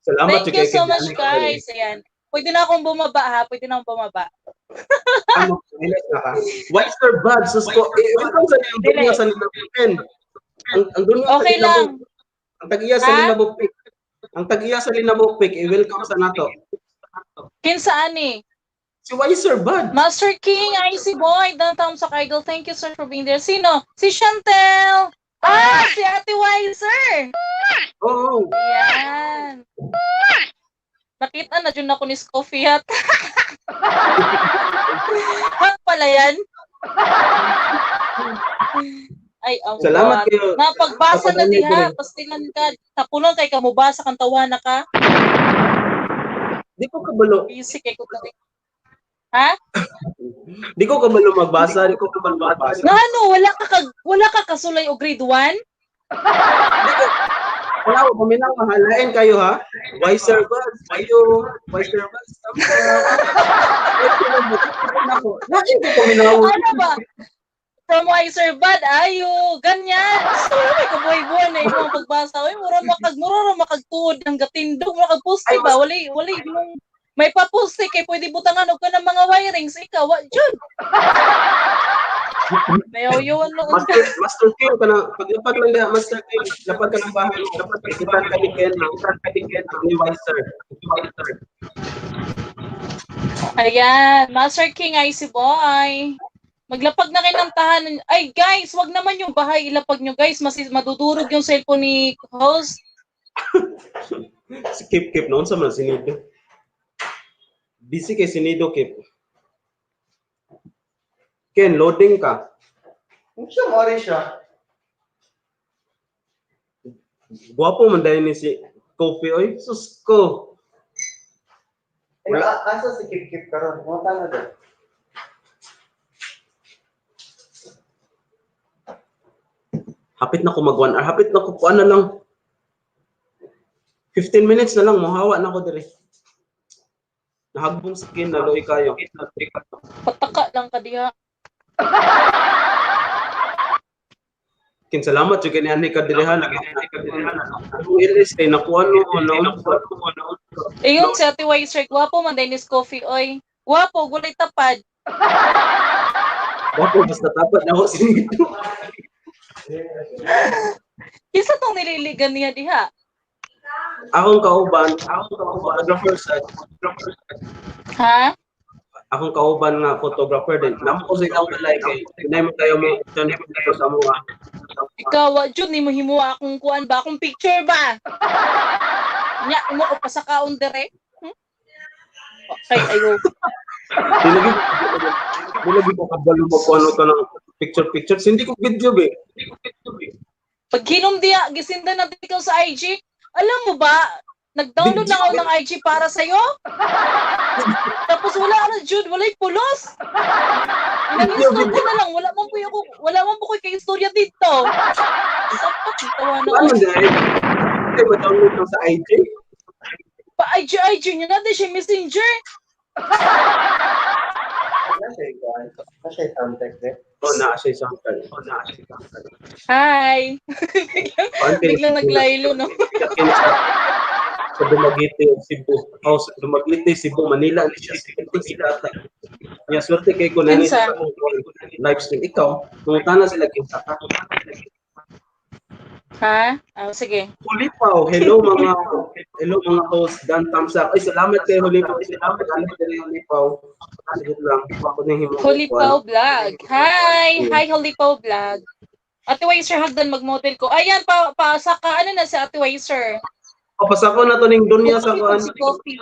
Salamat Thank you so much, guys. Ayan. Pwede na akong bumaba, ha? Pwede na akong bumaba. Ano, ilas na ka? Wiser Bud, sus ko. Eh, welcome sa ang dunya sa Linabukin. Ang dunya sa Okay lang. Ang tag-iya sa Ha? Linabukpik. Ang tag-iya sa Linabukpik, i-welcome sa nato. Kinsa ani? Si Wiser Bud. Master King, IC Boy, Downtown sa Idol. Thank you, sir, for being there. Sino? Si Chantel! Ah, si Ate Wiser! Oo. Ayan. Nakita na dyan ako ni Scoffy Hat. Hat pala yan. Ay, ang Salamat buhat. kayo. Napagbasa na Papadami diha, ko rin. pastilan ka. Tapunon kay kamubasa kang tawana ka. Di ko kabalo. Busy kay ko kari. Ha? Di ko kabalo magbasa, di ko kabalo magbasa. Nga ano, wala ka kasulay og grade 1? Wala ko paminaw, mahalain kayo ha. Wiser Bud, kayo. Wiser Bud. Lain ko paminaw. Ano ba? From Wiser Bad, ayo, ganyan. So, may kabuhay-buhay na imong pagbasa. Uy, mura ra makagtuod ng gatindog, mura kag poste Ay, ba? Wali imong may paposte kay pwede butangan og ka ng mga wirings ikaw, wa jud. Mayoyon no. Master King ka na, paglapag lang diha, Master King, lapag ka ng bahay, lapag ka kitan ka ni Ken, kitan ka ni Ken, ni Wiser. Wiser. Ayan, Master King IC Boy. Maglapag na kayo ng tahanan. Ay, guys, wag naman yung bahay ilapag nyo, guys. Mas madudurog yung cellphone ni host. Si Kip Kip noon sa man sinido. Busy kay sinido Kip. Ken, loading ka. Kung siya, mori siya. Gwapo man dahil ni si Kofi oy. Sus ko. Eh, asa si Kip Kip karon? Mga na doon. Hapit na ko mag 1 hour. Hapit na ko kuan na lang. 15 minutes na lang mohawa na ko dire. Nahagbong sa Ken, naloy kayo. Pataka lang ka diha. Ken, salamat jud kay ani ka dire ha. Ang ilis kay nakuha no no. Ayun, si Ate Wiser, gwapo man Dennis Coffee, oy. Gwapo, gulay tapad. Gwapo basta tapat na ako sinido. Kinsa tong nililigan niya diha? Akong kauban, photographer sa Ha? Akong kauban nga photographer din. Namo ko sa ilang balay kay hinay mo kayo mo dito sa mga. Ikaw, wa jud nimo himuha akong kuan ba? Akong picture ba? Nya, mo ko pasakaon dire. Okay, ayo. Dilagi ko kabalo mo kung ano ka ng picture picture. Hindi ko video be. Pag hinom diya, gisinda na ikaw sa IG. Alam mo ba, nag-download na ako ng IG para sa'yo? Tapos wala na, Jude, wala'y pulos. Nag-install ko na lang, wala man po ko kay istorya dito. Sapat, tawa na Ano ako. dahil? Hindi ba download lang sa IG? Pa IG, IG niya na, di siya messenger. Na siya ikuan. Na siya soundtrack eh. Oh, na siya isang Oh, na siya isang Hi. Biglang naglaylo, no? Sa Dumaguete, Cebu. Oh, sa Dumaguete, Cebu, Manila. Ni siya. Sikat. Ya, swerte kay ko nani Kinsa? sa akong live stream. Ikaw, mangutana sila kinsa ka. Ha? Ah, sige. Hulipaw, hello mga host, Dan thumbs up. Ay, salamat kay Hulipaw. Salamat ano diri Hulipaw. Sige lang. Ako ning himo. Holipaw Vlog. Hi! Hi, Holipaw Vlog. Ate Weiser, hagdan mag-model ko. Ayan, pa, pa, saka, ano na si Ate Weiser? O, pasako na to ning dunya sa kuan. Si Coffee.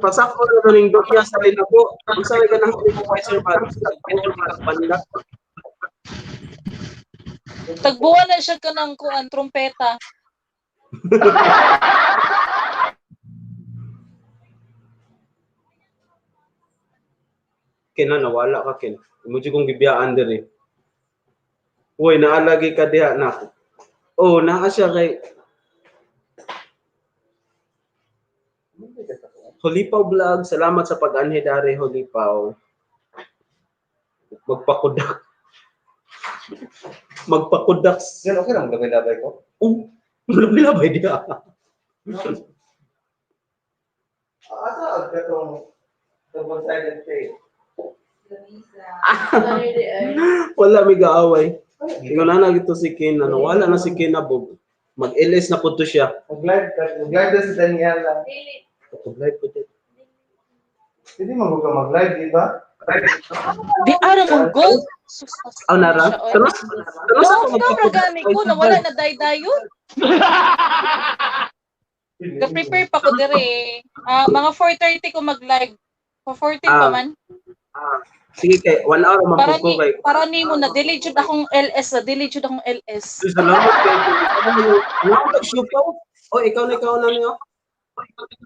Pasako na to ning dunya sa Linabo. Unsa may ganang Hulipaw sir ba? Banda. Tagbuwan na siya ka ng kuan, trumpeta. Ken na nawala ka Ken. Imo jud kong gibiyaan diri. Uy, naalagi ka diha na. Oh, naa siya kay Holipaw Vlog. Salamat sa pag-anhi dari Holipaw. Magpakudak. Magpakudak. Yan, okay lang labay-labay ko. Oh, labay diha. Ah, asa ang katong double-sided tape? Ay, di ay. Wala may gaaway. Ingon na na gito si Ken, ano, wala na si Ken na bob. Mag-LS na po to siya. Mag-live ka, mag-live na si Daniela. Dili. Mag-live po to. Hindi mo ka mag-live, di ba? Di araw mong gold. Sus, Oh, nara? Pero, pero sa No, no, ragani ko. Nawala na day-dayon. Ga-prepare pa ko dire. Ah, mga 4:30 ko mag-live. For 14 pa Ah. man. Sige kay, 1 hour man Para po ko ni kay. para nimo na dili jud akong LS, na dili jud akong LS. Salamat kay. Ano kag siupaw? Oh, ikaw na niyo.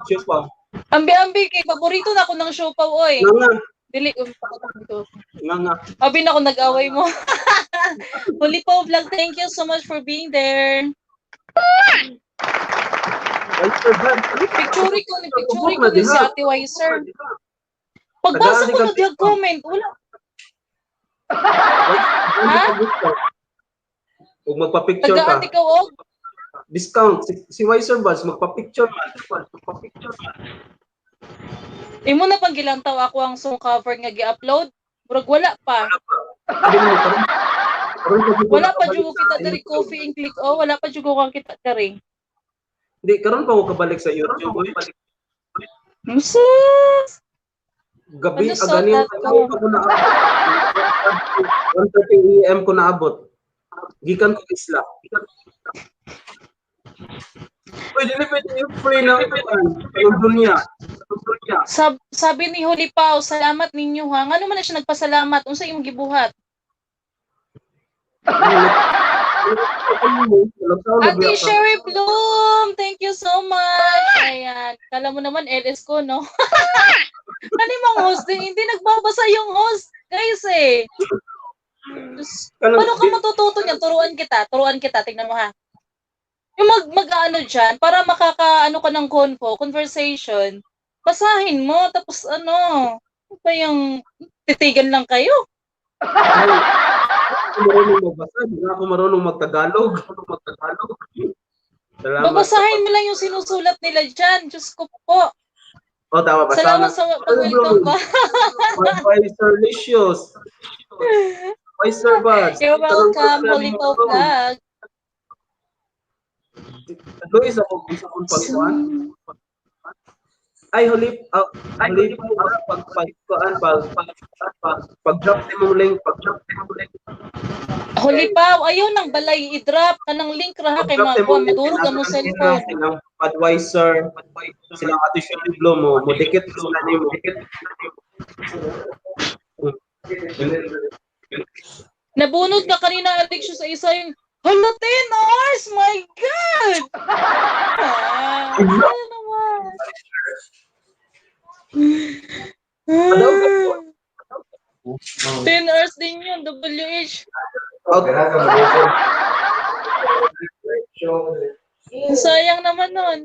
Siupaw. Ambi-ambi kay paborito na ako ng siopaw oy. Nga nga, Dili dito. nga nga. Abi na ako nag-away mo. Huli po vlog, thank you so much for being there. Ay, sir, Brad. Picture ko ni si Ate Weiser. Pagbasa ko na diha comment, wala. Ha? Ug magpa-picture ka. Tagaan ikaw og Discount si Weiser Buds magpa-picture man. Magpa-picture man. Imo na pang gilantaw ako ang song cover nga gi-upload. Murag wala pa. Sabi mo karon. Karon pa jud ko Wala pa nakabalik jud ko sa kita diri YouTube. coffee and click. Oh, wala pa jud ko kang kita diri. Hindi karon pa ko kabalik sa YouTube. Oy. Sus! Gabi Ano sa aganin that ko na 1:30 AM ko naabot. Gikan ko isla. Uy, dili pwede yung free na ang dunya. Ang dunya. Sabi ni Holy Pao, salamat ninyo ha. Ngano man na siya nagpasalamat? Unsa imong gibuhat? Ate Sherry Bloom, thank you so much. Ayan. Kala mo naman LS ko, no? Ano yung mga host? Hindi nagbabasa yung host. Guys eh. Diyos, paano ka matututo niyan? Turuan kita. Turuan kita. Tingnan mo ha. Yung mag-ano dyan, para makaka-ano ka ng conversation, basahin mo, tapos ano, ano ba yung titigan lang kayo? Ako marunong magbasa, hindi na ako marunong magtagalog. Magtagalog. Salamat. Babasahin mo lang yung sinusulat nila dyan. Diyos ko po. Oh, tama, basa Salamat na. sa pag-welcome ko. Bye, Sir Licious. Bye, Sir Buds. You're welcome, Holy Pao Vlog. Luis, ako gusto kong pagkuhan. Ay, huli, huli, pag, pag, kuan, pag, pag, pag, pag drop ni mong link, pag drop ni mong link, Holy Pao, ayaw nang balay i-drop ka ng link ra ha kay pag drop mga ni mong kuwan, link, madurog ang mo cellphone. Silang advisor, silang Ate Shirley Blow mo, mo dikit sila nimo. Nabunod ka kanina, Alex, sa isa yung, hala, 10 hours! My God! Ah, ano naman? Ano? 10 hours din yun, WH. Out. Sayang naman nun.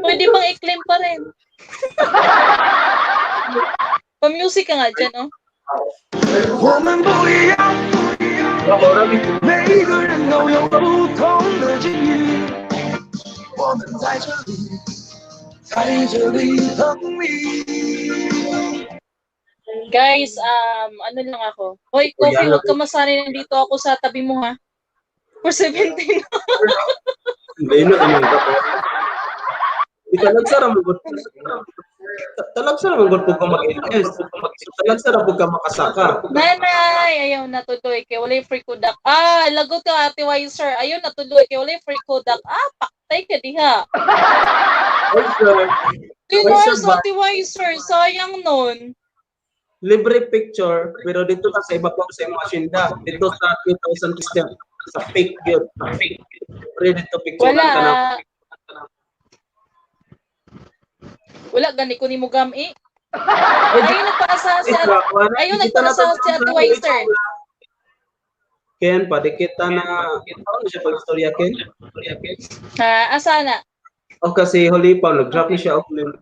Pwede pang i-claim pa rin. Pa-music ka nga dyan, oh. 我们不一样，每个人都有不同的境遇。我们在这里，在这里等你。Guys, ano lang ako. Hoy, Coffee, Kuya, huwag ka masanay, nandito ako sa tabi mo ha. For 17. Hindi na inong ka. Di talagsa ra mo gud. Talagsa ra mo gud pug ka mag-LS. Talagsa ra pug ka makasaka. Nanay, ayaw na tuloy kay walay free kodak. Ah, lagot ka Ate Wiser. Ayaw na tuloy kay walay free kodak. Ah, paktay ka diha. Ay, sir. Dinars, Wiser ba? Ate Wiser, sayang nun. Libre picture pero dito lang sa iba pa sa imong asyenda. Dito sa 2000 Christian sa fake yun. Sa fake. Libre dito picture Wala. ka na. Wala gani ko nimo gami. Ayun nagpasa si Ate, ayun nagpasa si Ate Wiser. Ken, pwede kita na, ano siya pag-istorya, Ken? Ha, asa na? O kasi huli pa, nag-drop ni siya og link.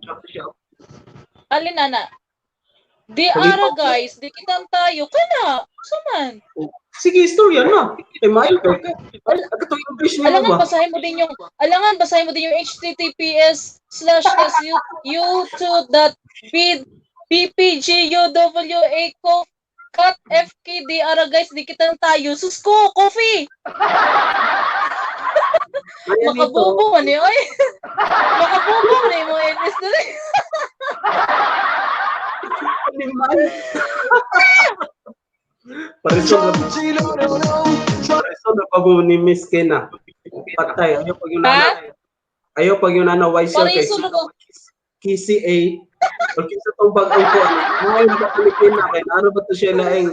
Alin na na? Di Huli ara pa. guys, di kitang tayo kana. Suman. Sige, istorya na. Eh, maayo kay ka. Ano to English niyo Alangan ba? basahin mo din yung alangan basahin mo din yung https slash slash u2 dot b ppguwa co cut fkd ara guys, di kitang tayo. Sus ko, coffee. Ayan ito. Makabobo man eh, oy. Makabobo man eh mo NS na rin. Animal. Pareso na pareso na pag ni Miss Ken ah. Patay. Ayaw pag yung Ha? nana. Ayaw pag yung nana wiser kay Pareso na ko. KCA. O kinsa tong bag-ong ko. Ano ba Pilipina kay ano ba to siya laing.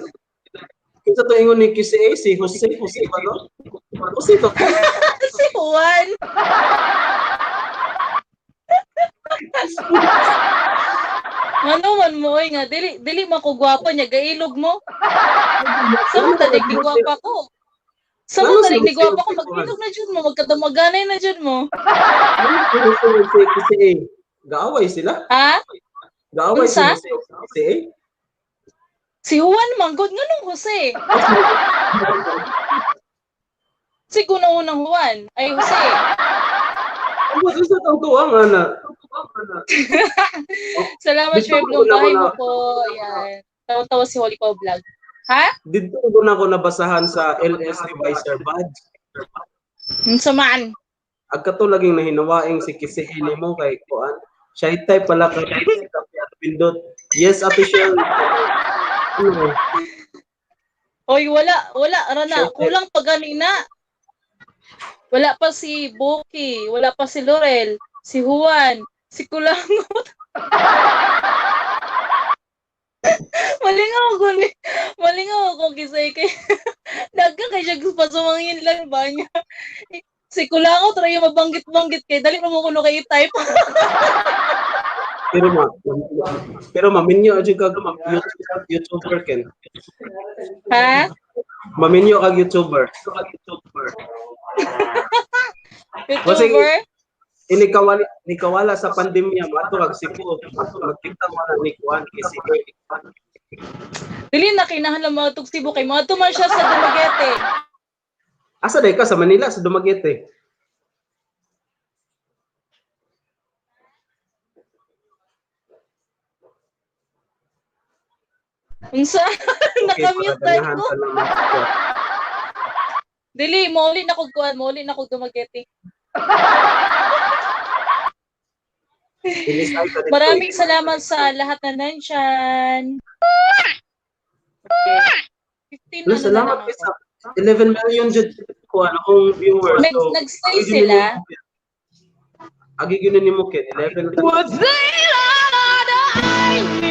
Kinsa to ingon ni KCA si Jose Jose ba no? Jose to. Si Juan. Ngano man mo oy nga dili dili man ko gwapo niya gailog mo. Sa mo talig ni gwapa ko. Sa mo Ngano si talig ni Jose gwapa ko Jose Juan? mag-ilog na jud mo magkadamaganay na jud mo. Ano si Jose si KCA? Gaaway sila? Ha? Gaaway Unsa? sila si KCA? Si Juan man gud nganong Jose? Si unang Juan ay Jose. Ang gusto sa tong tuwang ana. Salamat Dito Sir ko Blue na bahay ako mo po. Yan. Tawa-tawa si Holy Pao Vlog. Ha? Dito ko na ako nabasahan sa LS Devicer Badge. Unsa man? Agkato laging nahinawaing si KCA nimo kay kuan. Shy type pala kay si Kape at Pindot. Yes, Ate Shell. Ano? Oy, wala, wala, rana. Sure. Kulang pa ganina. Wala pa si Boki, wala pa si Laurel, si Juan, si Kulangot. Malingaw ko ni, malingaw ako kisay kay daghan kay siya pasumangin lang ba niya. Si Kulangot ra yung mabanggit-banggit kay dali mo kuno kay i-type. Pero ma, pero maminyo jud kag YouTuber ken. Ha? Maminyo kag YouTuber. YouTuber? Inikawala nikawala sa pandemya mato kag Cebu. Magkita mo na ni kuan KCA. Dili na kinahanglan mo atog Cebu kay moadto man siya sa Dumaguete. Asa day ka sa Manila sa Dumaguete? Unsa? Okay, para Nakamute ganahan ko. sa lang. Dili, mauli na kog kuan, mauli na kog Dumaguete. Ilisay ka dito. Maraming salamat sa lahat na nandyan. Okay. 15 Wala, na salamat lang kay ako. sa 11 million jud ko ano akong viewers. So, Nag-stay sila. Agi gyud ni mo ken 11 na 我最辣的爱你，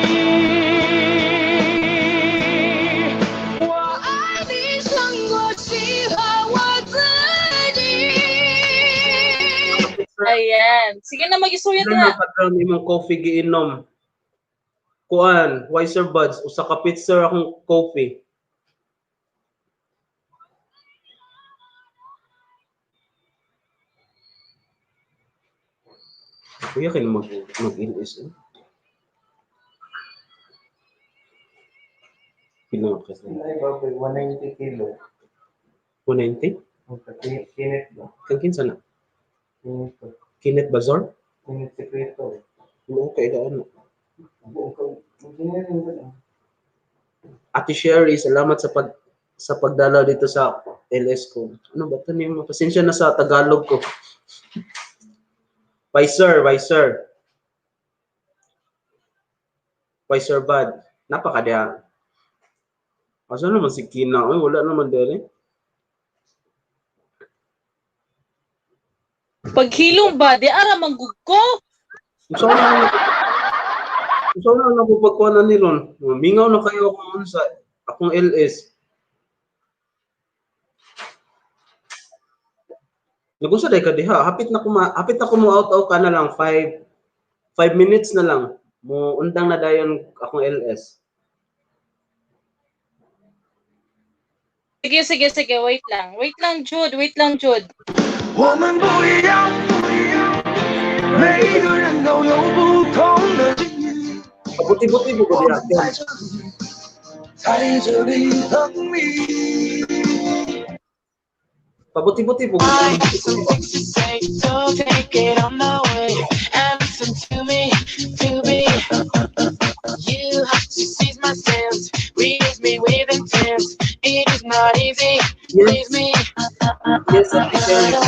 我爱你胜过喜欢我自己。 Ayan. Sige na, mag-istorya Ilan na. na ka imong coffee giinom? Kuan, Wiser Buds, usa ka pizza akong coffee. Kuya kay mag mag-ilis eh. Pila ka sa Ay, baboy, 190 kilo. 190? Kinit ba? Kang kinsa na? Kinit ko. Kenneth Bazar? Kinit sekreto. Oo, kay daan. Buong ka. Engineering ba lang? Ate Sherry, salamat sa pagdalaw dito sa LS ko. Ano ba ito nimo? Pasensya na sa Tagalog ko. Bye sir, bye sir. Bye sir bad. Napaka diha. Asa naman si Kina? Ay, wala naman dere. Paghilom ba, di ara manggug ko. Unsa na unsa na ako pagkuha na nilon? Mingaw na kayo ako sa akong LS. Nagunsa day ka diha. Hapit na ko mo out ka na lang 5 minutes na lang. Mo undang na dayon akong LS. Sige, sige, sige, wait lang. Wait lang, Jude. Wait lang, Jude. 我们不一样，每个人都有不同的境遇。 Buti-buti mo ko 我 diha. 们在这里，在这里等你。 Pabuti-buti po. I have some things to say, so take it on my way and listen to me, to be. You have to seize my sense, release me with intent. It is not easy, please me. Yes, Ate Sherry.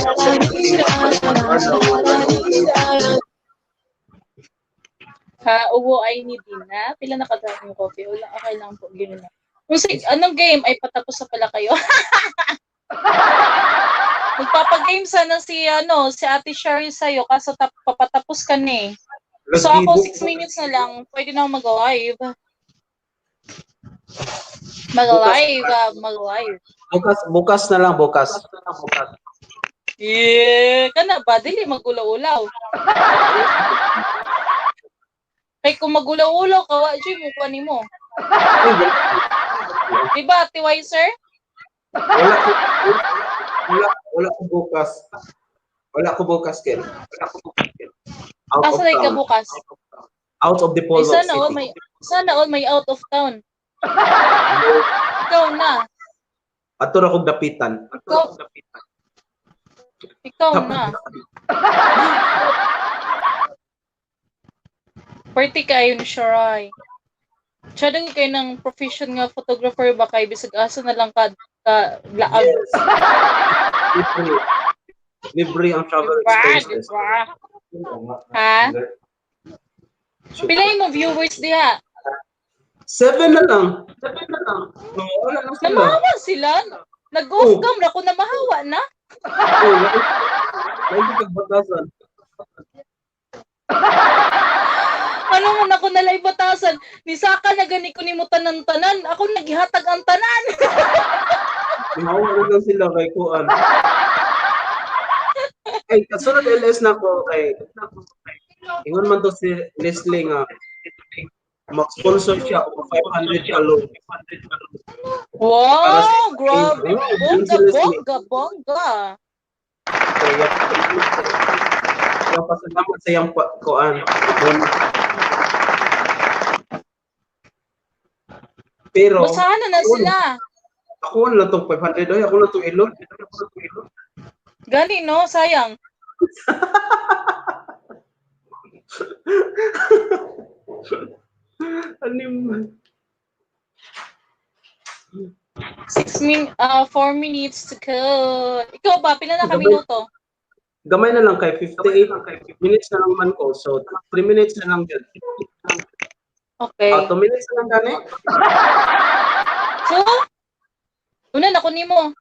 Ha, uwo ay ni Dina. Pila na kadami yung coffee. Wala, okay lang po. Ganun na. Kung sige, anong game? Ay, patapos na pala kayo. Magpapagame sana si, ano, si Ate Sherry sa'yo kaso papatapos ka na eh. So ako, 6 minutes na lang. Pwede na ako mag-live. Mag-live, mag-live. Bukas na lang, bukas. Yeah, kana ba? Dili magulaw-ulaw. Kay kung magulaw-ulaw ka, wa jud mo kuha nimo. Ay, wala. Diba, Ate Wiser? Wala ko bukas. Wala ko bukas, Ken. Wala ko bukas, Ken. Out of Asa na ka town. bukas? Out of the Ay, Polo sana all City. may sana all may out of town. Ikaw na. Ato ra kog dapitan. Ikaw na. Pwerte kayo ni Sharai. Siya kayo ng profession nga photographer ba kay bisag asa na lang ka laag. Yes. Libre. Libre ang travel Diba? expenses. Diba? Ha? Pila yung viewers diha? 7 na lang. 7 na lang. No, wala lang sila. Namahawa sila. Nag-off cam ra ko namahawa na. Oh, lain kag batasan. Ano man ako nalay batasan? Ni Saka na gani ko nimo tanan-tanan. Ako nagihatag ang tanan. Mahawa na lang sila kay kuan. Ay, kasunod LS na ko kay ingon man to si Leslie nga mag-sponsor siya og 500 alone. Wow, grabe. Oh, Bongga, si Leslie. bongga, bongga. So, yung pasalamat sa iyang kuan. Pero Basahan na sila. Ako na lang tong 500 oy, ako na tong ilon. Gani no, sayang. Anim. 4 minutes to go. Ikaw ba, pila na ka minuto? Gamay na lang kay 58 minutes na lang man ko. So 3 minutes na lang yun. Okay. 2 minutes na lang gani. So, una na ko nimo.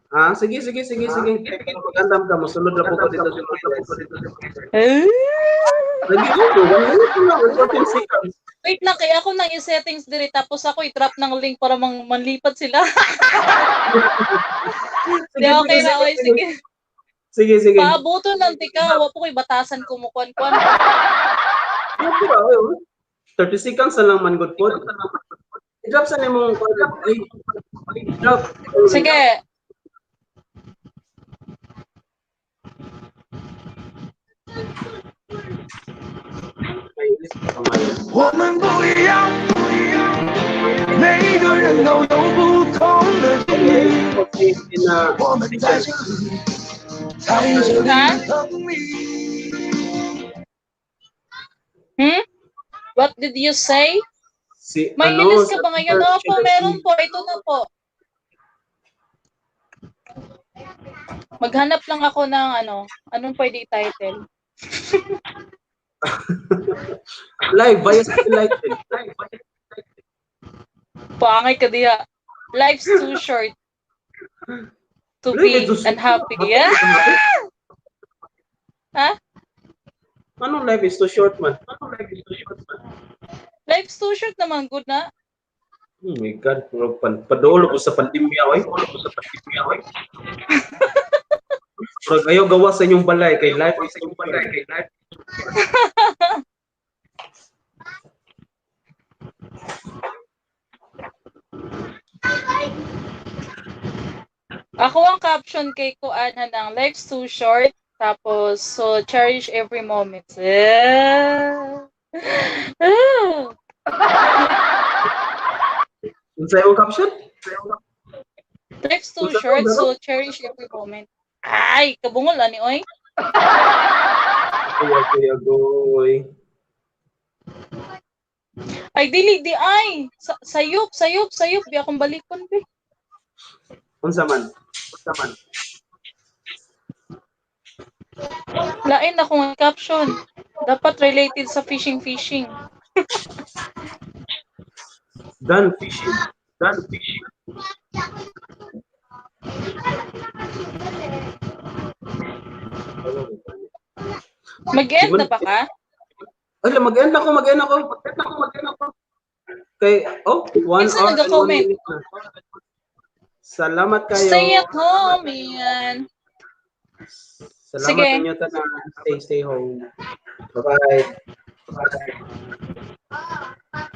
Ah, sige. Magandam ka mo sulod ra po ko dito sa Eh? Lagi ko, 1 minute lang, 14 seconds. Wait lang, kaya ako nang i-settings diri tapos ako i-drop ng link para manlipat sila. Sige, okay na, oy, sige. Sige. Paabuto lang tika, wa po ko'y batasan kumukuan-kuan. Okay, 30 seconds na lang man good po. I-drop sa nimong drop. Sige. 我们不一样，每个人都有不同的经历。我们在这里，在这里等你。 What did you say? Si, May ano, ilis ka ba ngayon? Opo, meron po. Ito na po. Maghanap lang ako ng ano, anong pwede i-title? Live via satellite. Eh. Live via Pangay ka diha. Life's too short to Life be is too short. unhappy. Yeah? Ha? Anong life is too short man? Anong life is too short man? Life's too short naman, good na. Oh my God, murag padulo ko sa pandemya oy. Padulo ko sa pandemya oy. Murag ayaw gawa sa inyong balay kay life is inyong balay kay life. Ako ang caption kay Kuan ng life's too short. Tapos, so cherish every moment. Eh. Ah. Unsa imong caption? Life's too Unsa short, to, so cherish every moment. Ay, kabungol ani oy. Kuya kuya goy. Ay dili di ay. Sayop, sayop, sayop di akong balikon be. Unsa man? Unsa man? Lain akong caption. Dapat related sa fishing fishing. Done fishing. Done fishing. Mag-end na ba ka? Ay, mag-end ako, mag-end ako. Mag-end ako, mag-end ako. Kay, oh, 1 Kinsa hour and 1 nag-comment? minute na. Salamat kayo. Stay at home, yan. Salamat Sige. inyo tanan. Stay, stay home. Bye-bye. Bye.